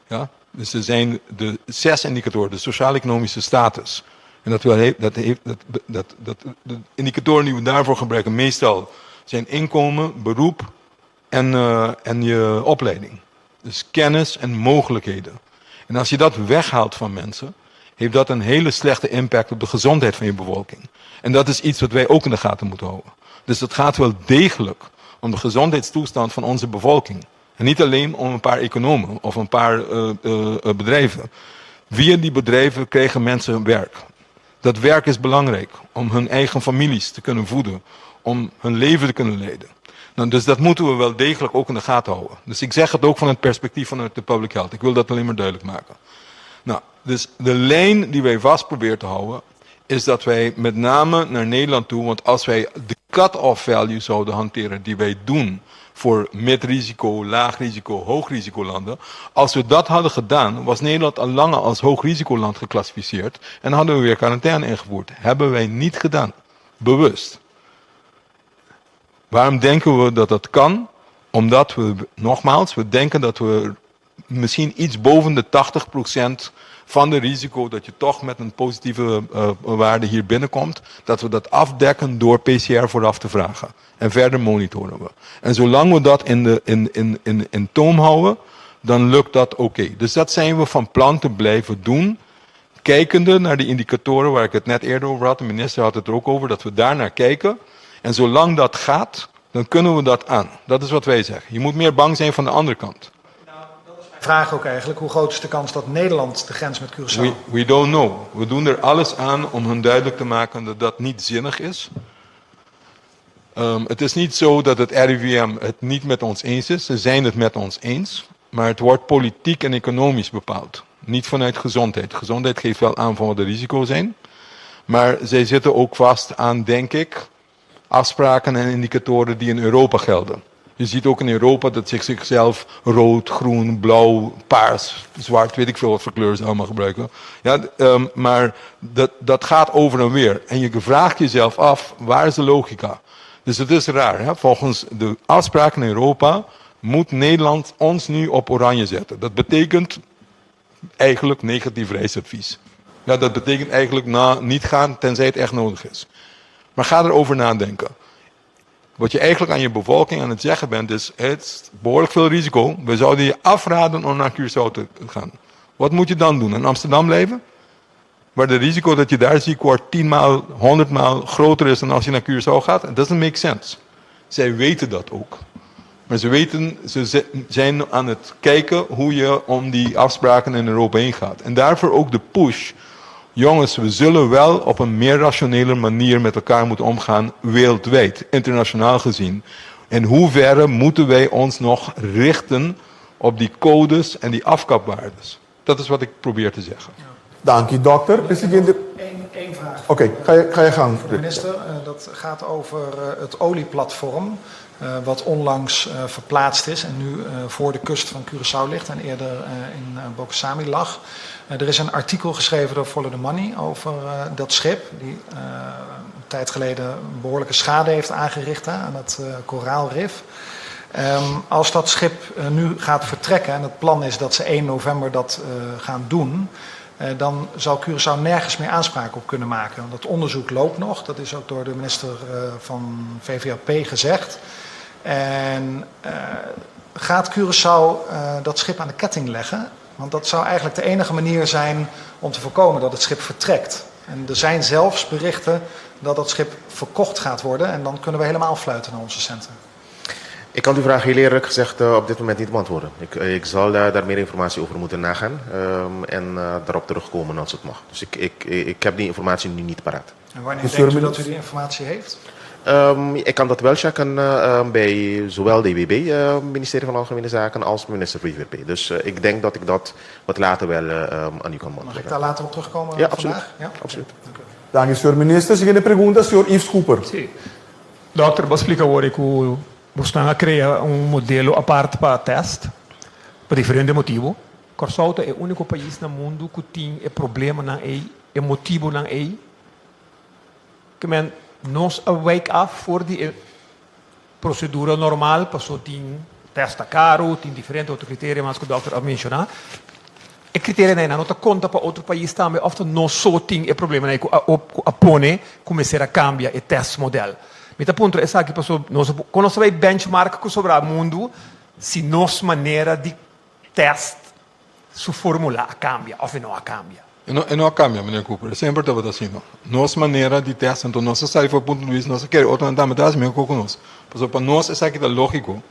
Ja? Dus er zijn de zes indicatoren, de sociaal-economische status. En dat, wil, dat, heeft, dat, dat, dat, de indicatoren die we daarvoor gebruiken meestal zijn inkomen, beroep en je opleiding. Dus kennis en mogelijkheden. En als je dat weghaalt van mensen, heeft dat een hele slechte impact op de gezondheid van je bevolking. En dat is iets wat wij ook in de gaten moeten houden. Dus het gaat wel degelijk om de gezondheidstoestand van onze bevolking. En niet alleen om een paar economen of een paar bedrijven. Via die bedrijven krijgen mensen werk. Dat werk is belangrijk om hun eigen families te kunnen voeden, om hun leven te kunnen leiden. Nou, dus dat moeten we wel degelijk ook in de gaten houden. Dus ik zeg het ook van het perspectief vanuit de public health. Ik wil dat alleen maar duidelijk maken. Nou, dus de lijn die wij vast proberen te houden, is dat wij met name naar Nederland toe, want als wij de cut-off value zouden hanteren die wij doen voor mid-risico, laag risico, hoog risicolanden. Als we dat hadden gedaan, was Nederland al lang als hoog risicoland geclassificeerd en hadden we weer quarantaine ingevoerd. Hebben wij niet gedaan. Bewust. Waarom denken we dat dat kan? Omdat we, nogmaals, we denken dat we misschien iets boven de 80% van de risico dat je toch met een positieve waarde hier binnenkomt, dat we dat afdekken door PCR vooraf te vragen. En verder monitoren we. En zolang we dat in, de, in, in, in, in toom houden, dan lukt dat oké. Dus dat zijn we van plan te blijven doen. Kijkende naar die indicatoren waar ik het net eerder over had, de minister had het er ook over, dat we daar naar kijken. En zolang dat gaat, dan kunnen we dat aan. Dat is wat wij zeggen. Je moet meer bang zijn van de andere kant. Vraag ook eigenlijk, hoe groot is de kans dat Nederland de grens met Curaçao... We don't know. We doen er alles aan om hun duidelijk te maken dat dat niet zinnig is. Het is niet zo dat het RIVM het niet met ons eens is. Ze zijn het met ons eens. Maar het wordt politiek en economisch bepaald. Niet vanuit gezondheid. Gezondheid geeft wel aan van wat de risico's zijn. Maar zij zitten ook vast aan, denk ik, afspraken en indicatoren die in Europa gelden. Je ziet ook in Europa dat zich zichzelf rood, groen, blauw, paars, zwart, weet ik veel wat voor kleuren ze allemaal gebruiken. Ja, maar dat gaat over en weer. En je vraagt jezelf af, waar is de logica? Dus het is raar. Hè? Volgens de afspraken in Europa moet Nederland ons nu op oranje zetten. Dat betekent eigenlijk negatief reisadvies. Ja, dat betekent eigenlijk niet gaan tenzij het echt nodig is. Maar ga erover nadenken. Wat je eigenlijk aan je bevolking aan het zeggen bent is, het is behoorlijk veel risico. We zouden je afraden om naar Curaçao te gaan. Wat moet je dan doen? In Amsterdam blijven? Waar de risico dat je daar ziek wordt 10 maal, 100 maal groter is dan als je naar Curaçao gaat. It doesn't make sense. Zij weten dat ook. Maar ze weten, ze zijn aan het kijken hoe je om die afspraken in Europa heen gaat. En daarvoor ook de push. Jongens, we zullen wel op een meer rationele manier met elkaar moeten omgaan, wereldwijd, internationaal gezien. In hoeverre moeten wij ons nog richten op die codes en die afkapwaardes? Dat is wat ik probeer te zeggen. Dank u, dokter. President. Eén vraag. Oké, ga je gang. Voor de minister, dat gaat over het olieplatform, wat onlangs verplaatst is en nu voor de kust van Curaçao ligt en eerder in Bogasami lag. Er is een artikel geschreven door Follow the Money over dat schip, die een tijd geleden een behoorlijke schade heeft aangericht aan het koraalrif. Als dat schip nu gaat vertrekken, en het plan is dat ze 1 november dat gaan doen, dan zal Curaçao nergens meer aanspraak op kunnen maken. Want dat onderzoek loopt nog, dat is ook door de minister van VVAP gezegd. En gaat Curaçao dat schip aan de ketting leggen? Want dat zou eigenlijk de enige manier zijn om te voorkomen dat het schip vertrekt. En er zijn zelfs berichten dat dat schip verkocht gaat worden en dan kunnen we helemaal fluiten naar onze centen. Ik kan die vraag heel eerlijk gezegd op dit moment niet beantwoorden. Ik zal daar meer informatie over moeten nagaan en daarop terugkomen als het mag. Dus ik heb die informatie nu niet paraat. En wanneer denkt u dat u die informatie heeft? Ik kan dat wel checken bij zowel DWB, ministerie van Algemene Zaken, als minister van VVP. Dus ik denk dat ik dat wat later wel aan u kan beantwoorden. Mag ik daar later op terugkomen Ja, absoluut. vandaag? Ja? Absoluut. Dank u, señor minister. Siguiente pregunta, señor Yves Cooper. Si. Dòkter, bo a splika awor ku boso a krea un modelo apart pa tèst, pa diferente motibu. Kòrsou ta e úniko pais na mundu ku tin e problemanan ei, e motibunan ei. Ke men nos a wijk af for di e prosedura normal paso tin tèst ta karu, tin diferente otro kriteria mas ku dòkter a menshoná. E kriterianan ei no ta konta pa otro pais tambe òf ta nos so tin e problemanan ei ku a ku a pone ku mester a kambia e tèstmodèl? Mi ta puntra esaki pasobra nos a kon nos ta bai benchmark ku sobrá mundu si nos manera di tèst su fórmula a kambia òf e no a kambia? E no e no a kambia, meneer Cooper. E semper tabata asina. Nos manera di tèst, anto nos a sali for punto di bista, nos a kere otronan tambe ta hasi mihó ku nos. Pasobra pa nos esaki ta lógiko.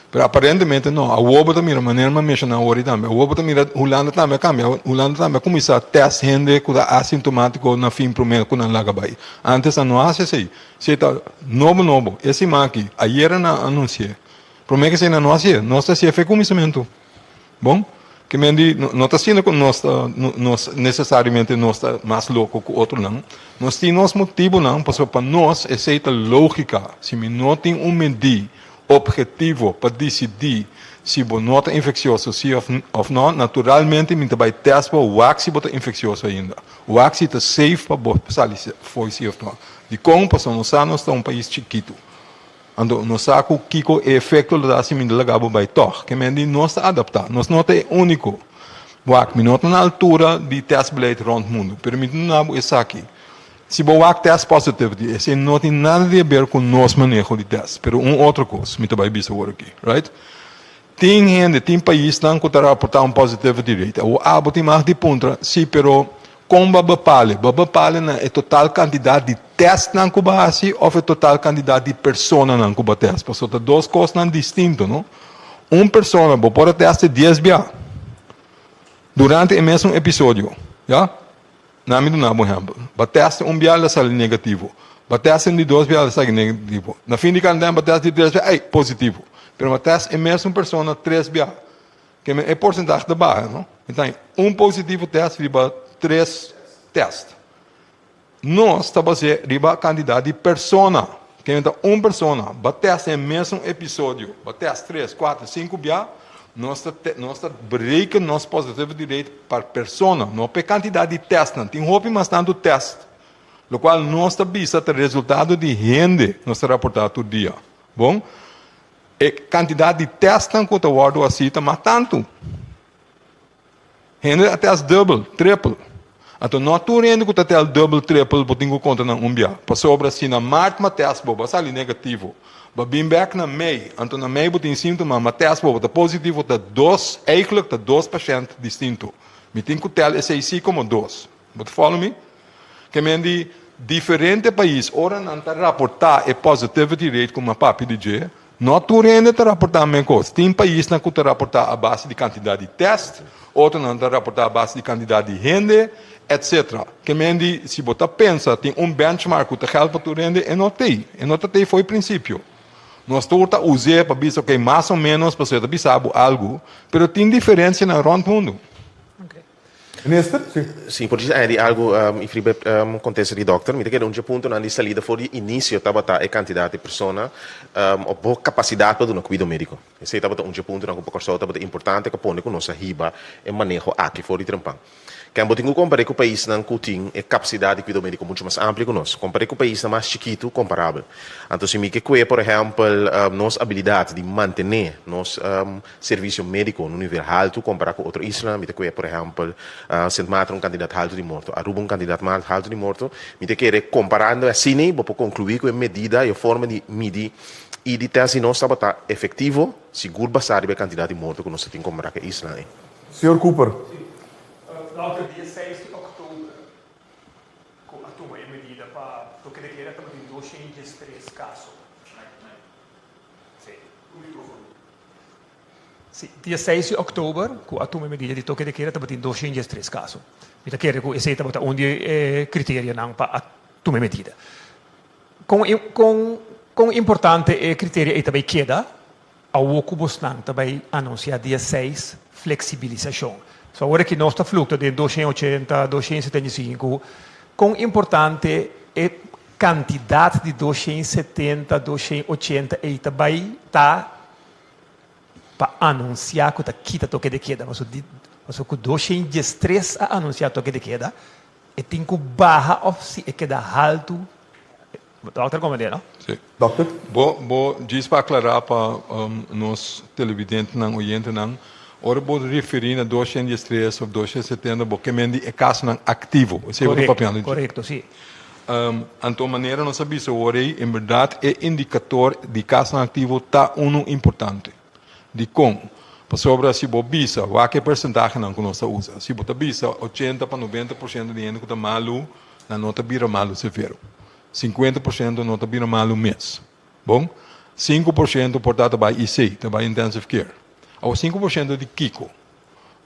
Pero aparentemente no. Awor bo ta mira, manera mi a menshoná awor tambe, awor bo ta mira Hulanda tambe a kambia. Hulanda tambe a kuminsá tèst hende ku ta asintomátiko na fin promé ku nan laga bai. Ántes nan no a hasi esei. Esei ta nobo nobo. E siman aki, ayera nan a anunsi'é. Promé ku esei nan no hasié. Nos ta hasié fe kuminsamentu. Bon, ke men di no ta asina ku nos ta nos nesesariamente nos ta mas loko ku otronan. Nos tin nos motibunan pasobra pa nos esei ta lógika. Si mi no tin un medí ophetivo pa disidí si bo no ta infeksioso si òf no, naturalmente mi ta bai tèst bo wak si bo ta infeksioso ainda. Wak si ta safe pa bo sali fo'i si òf no. Dikon? Pasobra nos sa nos ta un pais chikitu. Anto nos sa ku kiko e efekto lo ta si mi ta laga bo bai tòg. Ke men di nos ta adaptá. Nos no ta e úniko. Wak, mi no ta na altura di tèstbeleid rònt mundu, pero mi ta duna bo esaki. Si bo wak tèst positivity, esei no tin nada di haber ku nos maneho di tèst. Pero un otro kos mi ta bai bisa awor aki, right? Tin hende, tin paisnan ku ta raportá un positivity rate. Awor abo tin mag di puntra, sí, pero kon bo a bepal'e? Bo a bepal'e na e total kantidat di tèstnan ku bo a hasi òf e total kantidat di personanan ku bo a tèst? Pasobra ta dos kosnan distinto, no? Un persona bo por a tèst'e dies bia durante e mesun episodio, ya? Na mi duna bo ehèmpel. Bo a tèst un bia el a sali negativo. Bo a tèst un di dos bia el a sali negativo. Na fin di karentena bo a tèst di tres bia, ei, positivo. Pero bo a tèst e mesun persona tres bia. Ke men e porsentahe ta baha, no? Enton, un positivo tèst riba tres tèst. Nos ta bas'é riba kantidat di persona. Ke men ta un persona, bo a tèst e mesun episodio, bo a tèst tres, kuater, sinku bia, Nos ta nos ta bereken nos positivity rate par persona, no pa e kantidat di tèstnan. Tin hopi mas tantu tèst, lokual nos ta bisa ta resultado di hende nos ta raportá tur dia. Bon, e kantidat di tèstnan ku ta wòrdu hasí ta mas tantu. Hende a tèst dùbel, tripel. Anto no tur hende ku ta tèst dùbel, tripel bo tin ku konta nan un bia. Pasobra si na mart ma tèst bo, bo a sali negativo. Bo a bin bèk na mei, anto na mei bo tin síntoma, ma tèst bo, bo ta positivo, ta dos, eigentlik ta dos pashènt distinto. Mi tin ku tèl esei si komo dos. Bo ta follow mi? Ke men di diferente pais ora nan ta raportá e positivity rate ku mi a papia di dje, no tur hende ta raportá men kos. Tin paisnan ku ta raportá a base di kantidat di tèst, otronan ta raportá a base di kantidat di hende, etcetera. Ke men di si bo ta pensa tin un benchmark ku ta gèld pa tur hende, e no t'ei. E no ta t'ei fo'i prinsipio. Nos tur ta us'é pa bisa okey mas o ménos pasobra e ta bisa bo algu, pero tin diferensianan rònt mundu. Minister, si. Si, por djis añadi algu i riba e kontesta di dòkter, mi ta kere un dje puntonan di salida for di inisio tabata e kantidat di persona òf bo kapasidat pa duna kuido médiko. Esei tabata un dje puntonan ku pa Kòrsou tabata importante ku a pone ku nos a hiba e maneho aki for di trempan. Ken bo tin ku kompar'é ku paisnan ku tin e kapasidat di kuido médiko muchu mas amplio ku nos. Kompar'é ku paisnan mas chikitu komparabel. Anto si mi ke kue por ehèmpel nos abilidat di mantené nos Servisio médiko na un nivel haltu kompará ku otro islanan. Mi ta kue por ehèmpel Sint Maarten un kantidat haltu di morto, Aruba un kantidat mas haltu di morto. Mi ta kere komparando asina ei bo por konkluí ku e medida i e forma di midi i di tèst di nos tabata efektivo, sigur basá riba e kantidat di morto ku nos ta tin kompará ku e islanan ei. Señor Cooper. Dòkter, dia seis di òktober ku a tuma e medida pa toke de keda tabatin 203 kaso. Sí, dia seis di òktober ku a tuma e medida di toke de keda tabatin 203 kaso. Mi ta kere ku esei tabata un di e kriterianan pa a tuma e medida. Kon kon kon importante e kriterio ei ta bai keda awor ku bosnan ta bai anunsiá dia seis fleksibilisashon? So awor aki nos ta fluktua den 280, 275. Kon importante e kantidat di 270, 280 ei ta bai ta pa anunsiá ku ta kita toke de keda. Pasobra di pasobra ku 213 a anunsiá toke de keda, e tin ku baha òf si e keda haltu. Dòkter komprendé, no? Sí. Dòkter? Bo, bo, djis pa aklará pa nos televidentenan, oyentenan, ora bo referí na 213 òf 270, bo ke men di e kasonan aktivo. Esei bo ta papiando di dje. Korekto, sí. Anto manera nos a bisa awor ei, en bèrdat e indikator di kasonan aktivo ta unu importante. Dikon? Pasobra si bo bisa, wak e persentahenan ku nos ta usa, si bo ta bisa 80 pa 90% di hende ku ta malu, nan no ta bira malu severo. 50% no ta bira malu mes. Bon? 5% por ta ta bai IC, ta bai intensive care. Awor 5% di kiko?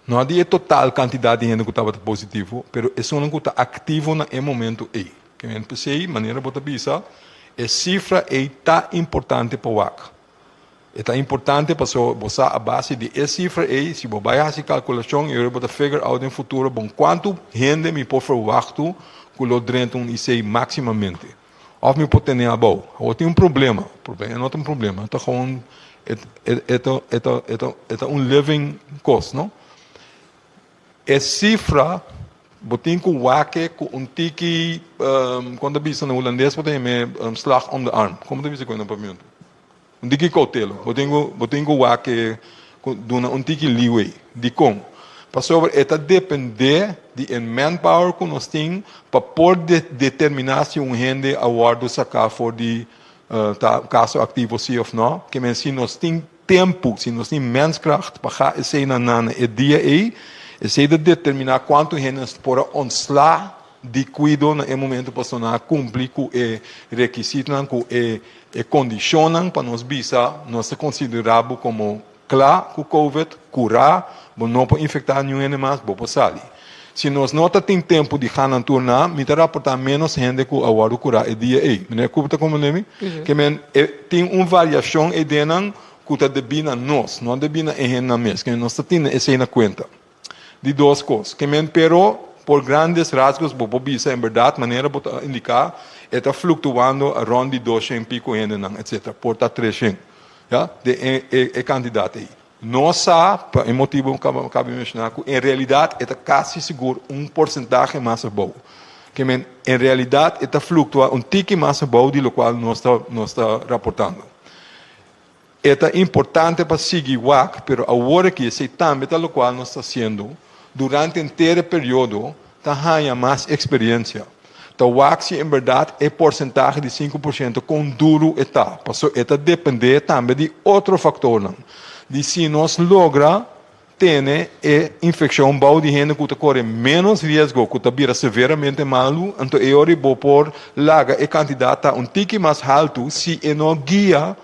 No di e total kantidat di hende ku tabata positivo, pero esunnan ku ta aktivo na e momento ei. Ke men p'esei, manera bo ta bisa, e sifra ei ta importante pa wak. E ta importante pasobra bo sa a base di e sifra ei, si bo bai hasi kalkulashon i ora bo ta figure out den futuro bon kuantu hende mi por ferwachtu ku lo drenta un IC maksimamente. Òf mi por tene abou. Awor tin un problema, problema no ta un problema, ta gewoon e e ta e ta e ta e ta un living kos no. E sifra bo tin ku wak e ku un tiki kon ta bisa na hulandes bo ta yam'e slag om de arm, komo ta bisa ku e na papiamentu? Un tiki koutelo. Bo tin ku bo tin ku wak e ku duna un tiki leeway. Dikon? Pasobra e ta dependé di e manpower ku nos tin pa por determiná si un hende a wòrdu saká for di ta kaso aktivo si òf nò. Ke men si nos tin tempu, si nos tin menskracht pa ga esei na nan e dia ei, esei ta determiná kuantu hende nos por a ontslá di kuido na e momento pasobra nan a kumpli ku e rekisitonan, ku e E kondishonnan pa nos bisa nos ta konsiderá bo komo kla ku covid, kurá, bo no por infektá niun hende mas, bo por sali. Si nos no ta tin tempu di gana turná, mi ta raportá ménos hende ku a wòrdu kurá e dia ei. Meneer Cooper ta komprendé mi? Ke men e tin un variashon ei den nan ku ta debí na nos, no debí na e hendenan mes. Ke men nos ta tene esei na kuenta. Di dos kos. Ke men pero por grandes rasgos bo por bisa en berdad manera bo ta indiká e ta fluktuando rònt di doshen piko hendenan etsetera por ta treshen ya den e e e kantidat ei. Nos sa pa e motibu ku mi kaba di menshoná ku en realidat e ta kasi sigur un porsentahe mas abou. Ke men en realidat e ta fluktua un tiki mas abou di lokual nos ta nos ta raportando. E ta importante pa sigui wak, pero awor aki esei tambe ta lokual nos ta hasiendo durante henter e periodo, ta haña mas eksperiencia. Ta wak si en bèrdat e porsentahe di 5% kon duru e ta, paso e ta dependé tambe di otro faktornan, di si nos logra tene e infekshon bou di hende ku ta kore ménos riesgo ku ta bira severamente malu, anto e ora bo por laga e kantidat ta un tiki mas haltu si e no guia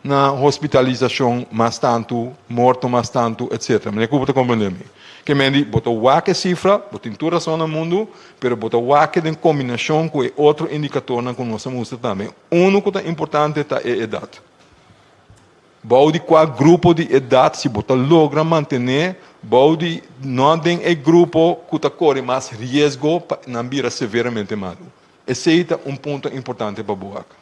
na hospitalisashon mas tantu, morto mas tantu, etsetera. Manera ku bo ta komprendé mi? Ke men di bo ta wak e sifra, bo tin tur rason na mundu, pero bo ta wak e den kombinashon ku e otro indikatornan ku nos a mustra tambe. Unu ku ta importante ta e edat. Bou di kua grupo di edat si bo ta logra mantené bou di no den e grupo ku ta kore mas riesgo pa nan bira severamente malu. Esei ta un punto importante pa bo wak.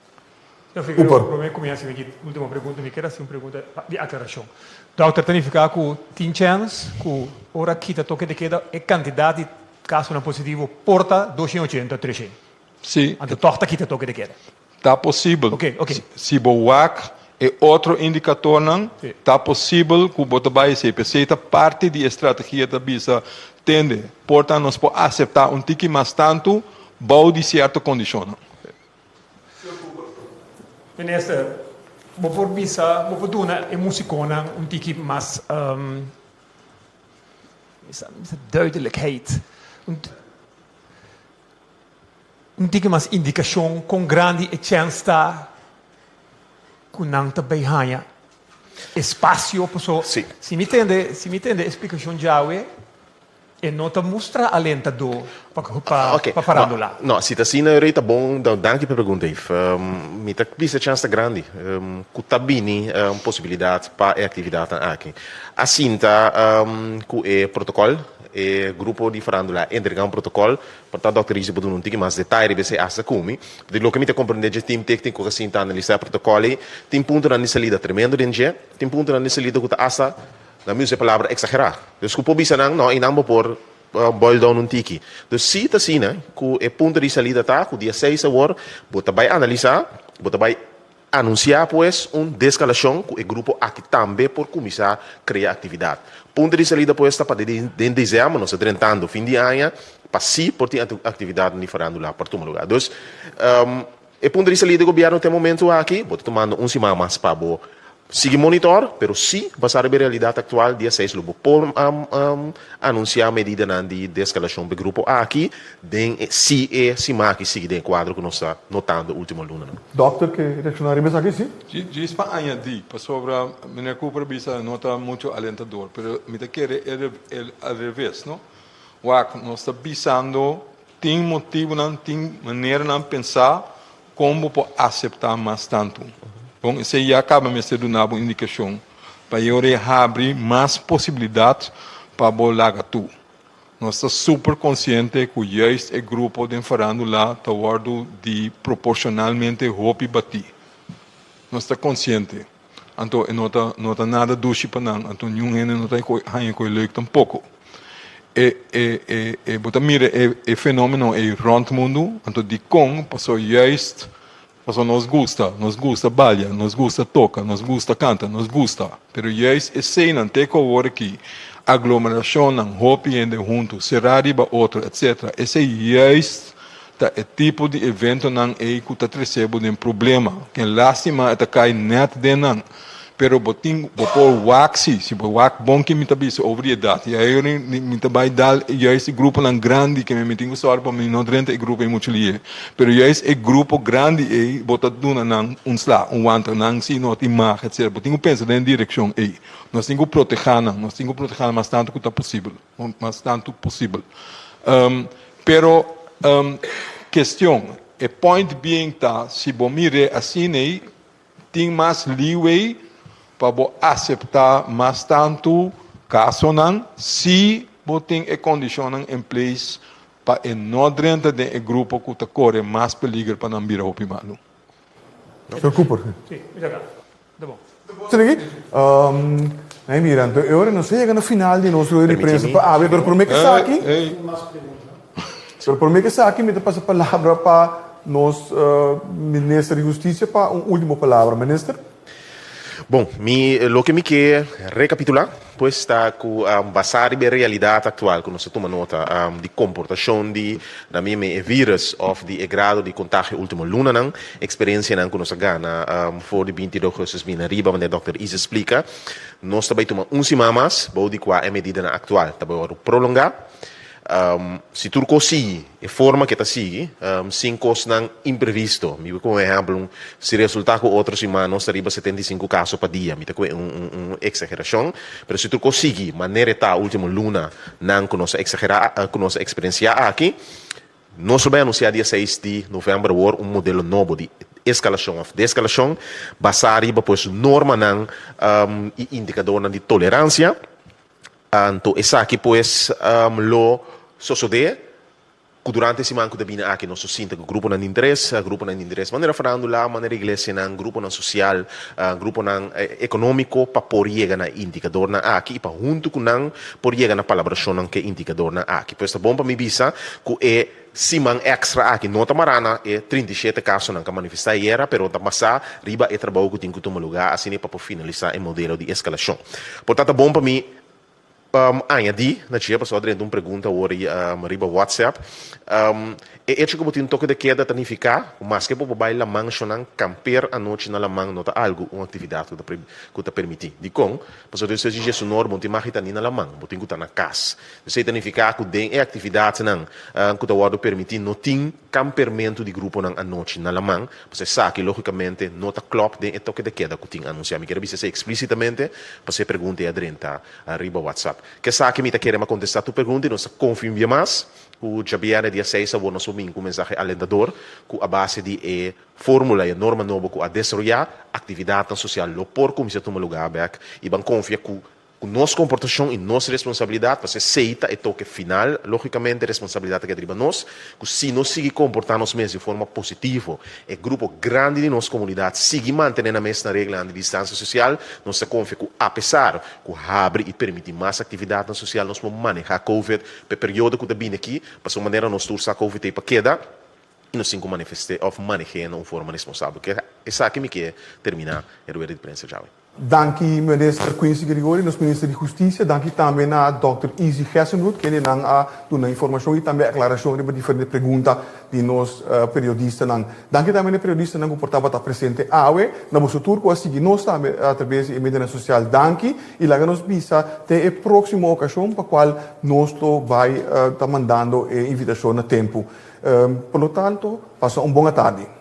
Señor Figueroa, promé ku mi hasi mi último pregunta, mi kier hasi un pregunta di aklarashon. Dòkter, ta nifiká ku tin chèns ku ora kita toke de keda e kantidat di kasonan positivo por ta 280, 300? Sí. Anto tòg ta kita toke de keda? Ta posibel. Ok, ok. Si bo wak e otro indikatornan, ta posibel ku bo ta bai esei. P'esei ta parti di e strategia ta bisa, tende, por ta nos por aseptá un tiki mas tantu bou di sierto kondishonnan. Minister, bo por bisa, bo por duna e musikonan un tiki mas duidelijkheid? Un tiki mas indikashon kon grandi e chèns ta ku nan ta bai haña espasio paso si mi tende si mi tende e splikashon djawe e no ta mustra alentadó pa pa farándula. No, si ta asina Rey ta bon danki pa e pregunta Yves. Mi ta bisa e chèns ta grandi ku ta bini un posibilidat pa e aktividatnan aki. A sinta ku e protokòl e grupo di farándula a entregá un protokòl Por ta Dòkter Rizzi por duna un tiki mas detaye riba esei asta ku mi. Di loke mi ta komprendé dje tim tékniko ku a sinta analisá e protokòl ei, tin puntonan di salida tremendo den dje, tin puntonan di salida ku ta asta, na mi usa e palabra, eksagerá. Dus ku por bisa nan, no, einan bo por. boil down un tiki. Dus si ta asina ku e punto di salida ta ku dia seis awor bo ta bai analisá, bo ta bai anunsiá pues un deskalashon ku e grupo aki tambe por kuminsá krea aktividat. Punto di salida pues ta pa den desèmber, nos ta drentando fin di aña, pa si por tin aktividatnan di farándula por tuma lugá. Dus e punto di salida di gobièrnu te momentu aki bo ta tumando un siman mas pa bo Sigui monitor, pero si basá riba e realidat aktual, dia seis lo bo por anunsiá medidanan di deskalashon p'e grupo aki den e si e siman aki sigui den e kuadro ku nos ta notando último lunanan. Dòkter ke reakshoná riba esaki, si? Djis pa añadí, pasobra meneer Cooper a bisa no ta mucho alentador, pero mi ta kere e al reves, no? Wak, nos ta bisando tin motibunan, tin maneranan pensá Kon bo por aseptá mas tantu? Bon, esei ya kaba mester duna bo indikashon pa e ora e habri mas posibilidat pa bo laga tu. Nos ta super konsiente ku juist e grupo den farándula ta wòrdu di proporshonalmente hopi batí. Nos ta konsiente. Anto e no ta no ta nada dushi pa nan, anto niun hende no ta haña ku e leuk tampoko. E e e e bo ta mira e e fenomeno ei rònt mundu, anto dikon? Paso juist paso nos gusta, nos gusta balia, nos gusta toka, nos gusta kanta, nos gusta, pero juist eseinan te ku awor aki, aglomerashonnan, hopi hende huntu, será riba otro, etcetera, esei juist Ta e tipo di eventonan ei ku ta trese bo den problema. Ken lástima e ta kai nèt den nan. Pero bo tin, bo por wak si, si bo wak bon ke mi ta bisa over di edat. I ayora mi ta bai dal juist e gruponan grandi ke mi tin ku sòru pa mi no drenta e grupo ei muchu lihe. Pero juist e grupo grandi ei bo ta duna nan un sla, un wanta. Nan si no tin mag etcetera. Bo tin ku pensa den e direkshon ei. Nos tin ku protehá nan. Nos tin ku protehá nan mas tantu ku ta posibel. Mas tantu posibel. Pero kestion, e point being ta si bo mir'é asin'ei tin mas leeway pa bo aseptá mas tantu kasonan si bo tin e kondishonnan in place pa e no drenta den e grupo ku ta kore mas peliger pa nan bira hopi malu. Señor Cooper. Sí, muchas gracias. Ta bon. Sra. Nei mira, anto e ora nos a yega na final di nos rueda di prensa pa awe, pero prome ke esaki, pero prome ke esaki mi ta pasa palabra pa nos Minister di Hustisia pa un ultimo palabra. Minister. Bon, mi loke mi ke rekapitulá pues ta ku basá riba e realidat aktual ku nos ta tuma nota di komportashon di na mi e vírus òf di e grado di kontagio último lunanan, eksperensianan ku nos a gana for di binti di ougùstùs bini ariba manera dòkter Isa splika, nos ta bai tuma un siman mas bou di kua e medidanan aktual ta bai wòrdu prolongá. Si tur kos sigui e forma ke ta sigui, sin kosnan imprevisto, mi por pone un ehèmpel, un si resultá ku otro siman nos ta riba 75 kaso pa dia, mi ta kue un un eksagerashon, pero si tur kos sigui manera e ta último luna nan ku nos a eksagerá ku nos a eksperensiá aki, nos lo bai anunsiá dia seis di novèmber awor un modelo nobo di eskalashon òf deskalashon basá riba pues normanan i indikadornan di toleransia. Anto esaki pues lo sosodé ku durante e siman ku ta bini aki nos lo sinta ku gruponan di interes, gruponan di interes manera farándula, manera iglesianan, gruponan sosial, gruponan ekonómiko pa por yega na e indikadornan aki i pa huntu ku nan por yega na palabrashonnan ku e indikadornan aki. Pues ta bon pa mi bisa ku e siman èkstra aki no ta mará na e 37 kasonan ku a manifestá ayera pero ta basá riba e trabou ku tin ku tuma lugá asina pa por finalisá e modelo di eskalashon. Por ta ta bon pa mi añadí na dje, pasobra a drenta un pregunta awor riba WhatsApp. E echo ku bo tin un toke de keda ta nifiká ku maske bo por bai laman shonnan, kamper anochi na laman no ta algu, un aktividat ku ta ku ta permití. Dikon? Pasobra despues di djesunor bo no tin mag di ta ni na laman, bo tin ku ta na kas. Esei ta nifiká ku den e aktividatnan ku ta wòrdu permití no tin Kampermentu di gruponan anochi na laman, pasobra esaki lógikamente no ta klòp den e toke de keda ku tin anunsiá. Mi kier a bisa esei eksplísitamente pasobra e pregunta ei a drenta riba WhatsApp. Ku esaki mi ta kere mi a kontestá tur pregunta i nos ta konfia un bia mas ku djabièrnè dia seis awor nos por bin ku un mensahe alentador ku a base di e fórmula i e norma nobo ku a desaroyá, aktividatnan sosial lo por kuminsá tuma lugá bèk i ban konfia ku. Ku nos komportashon i nos responsabilidat, pasobra esei ta e toke final, lógikamente responsabilidat ta keda riba nos, ku si nos sigui komportá nos mes di forma positivo, e grupo grandi di nos komunidat sigui mantené nan mes na reglanan di distansia sosial, nos ta konfia ku apesar ku habri i permití mas aktividatnan sosial nos por manehá Covid pa e periodo ku ta bini aki, pasobra manera nos tur sa Covid ei pa keda i nos tin ku manifest'é òf maneh'é na un forma responsabel. Ku esaki mi ke terminá e rueda di prensa djawe. Danki Minister Quincy Gregory, nos Minister di Hustisia. Danki tambe na Dòkter Izzy Gessenbloed, kendenan a duna informashon i tambe aklarashon riba diferente pregunta di nos periodistanan. Danki tambe na e periodistanan ku por tabata presente awe. Na boso tur ku a sigui nos tambe atraves di e medianan sosial, danki i laga nos bisa te e próksimo okashon pa kual nos lo bai ta mandando e invitashon na tempu. Por lo tanto, pasa un bon atardi.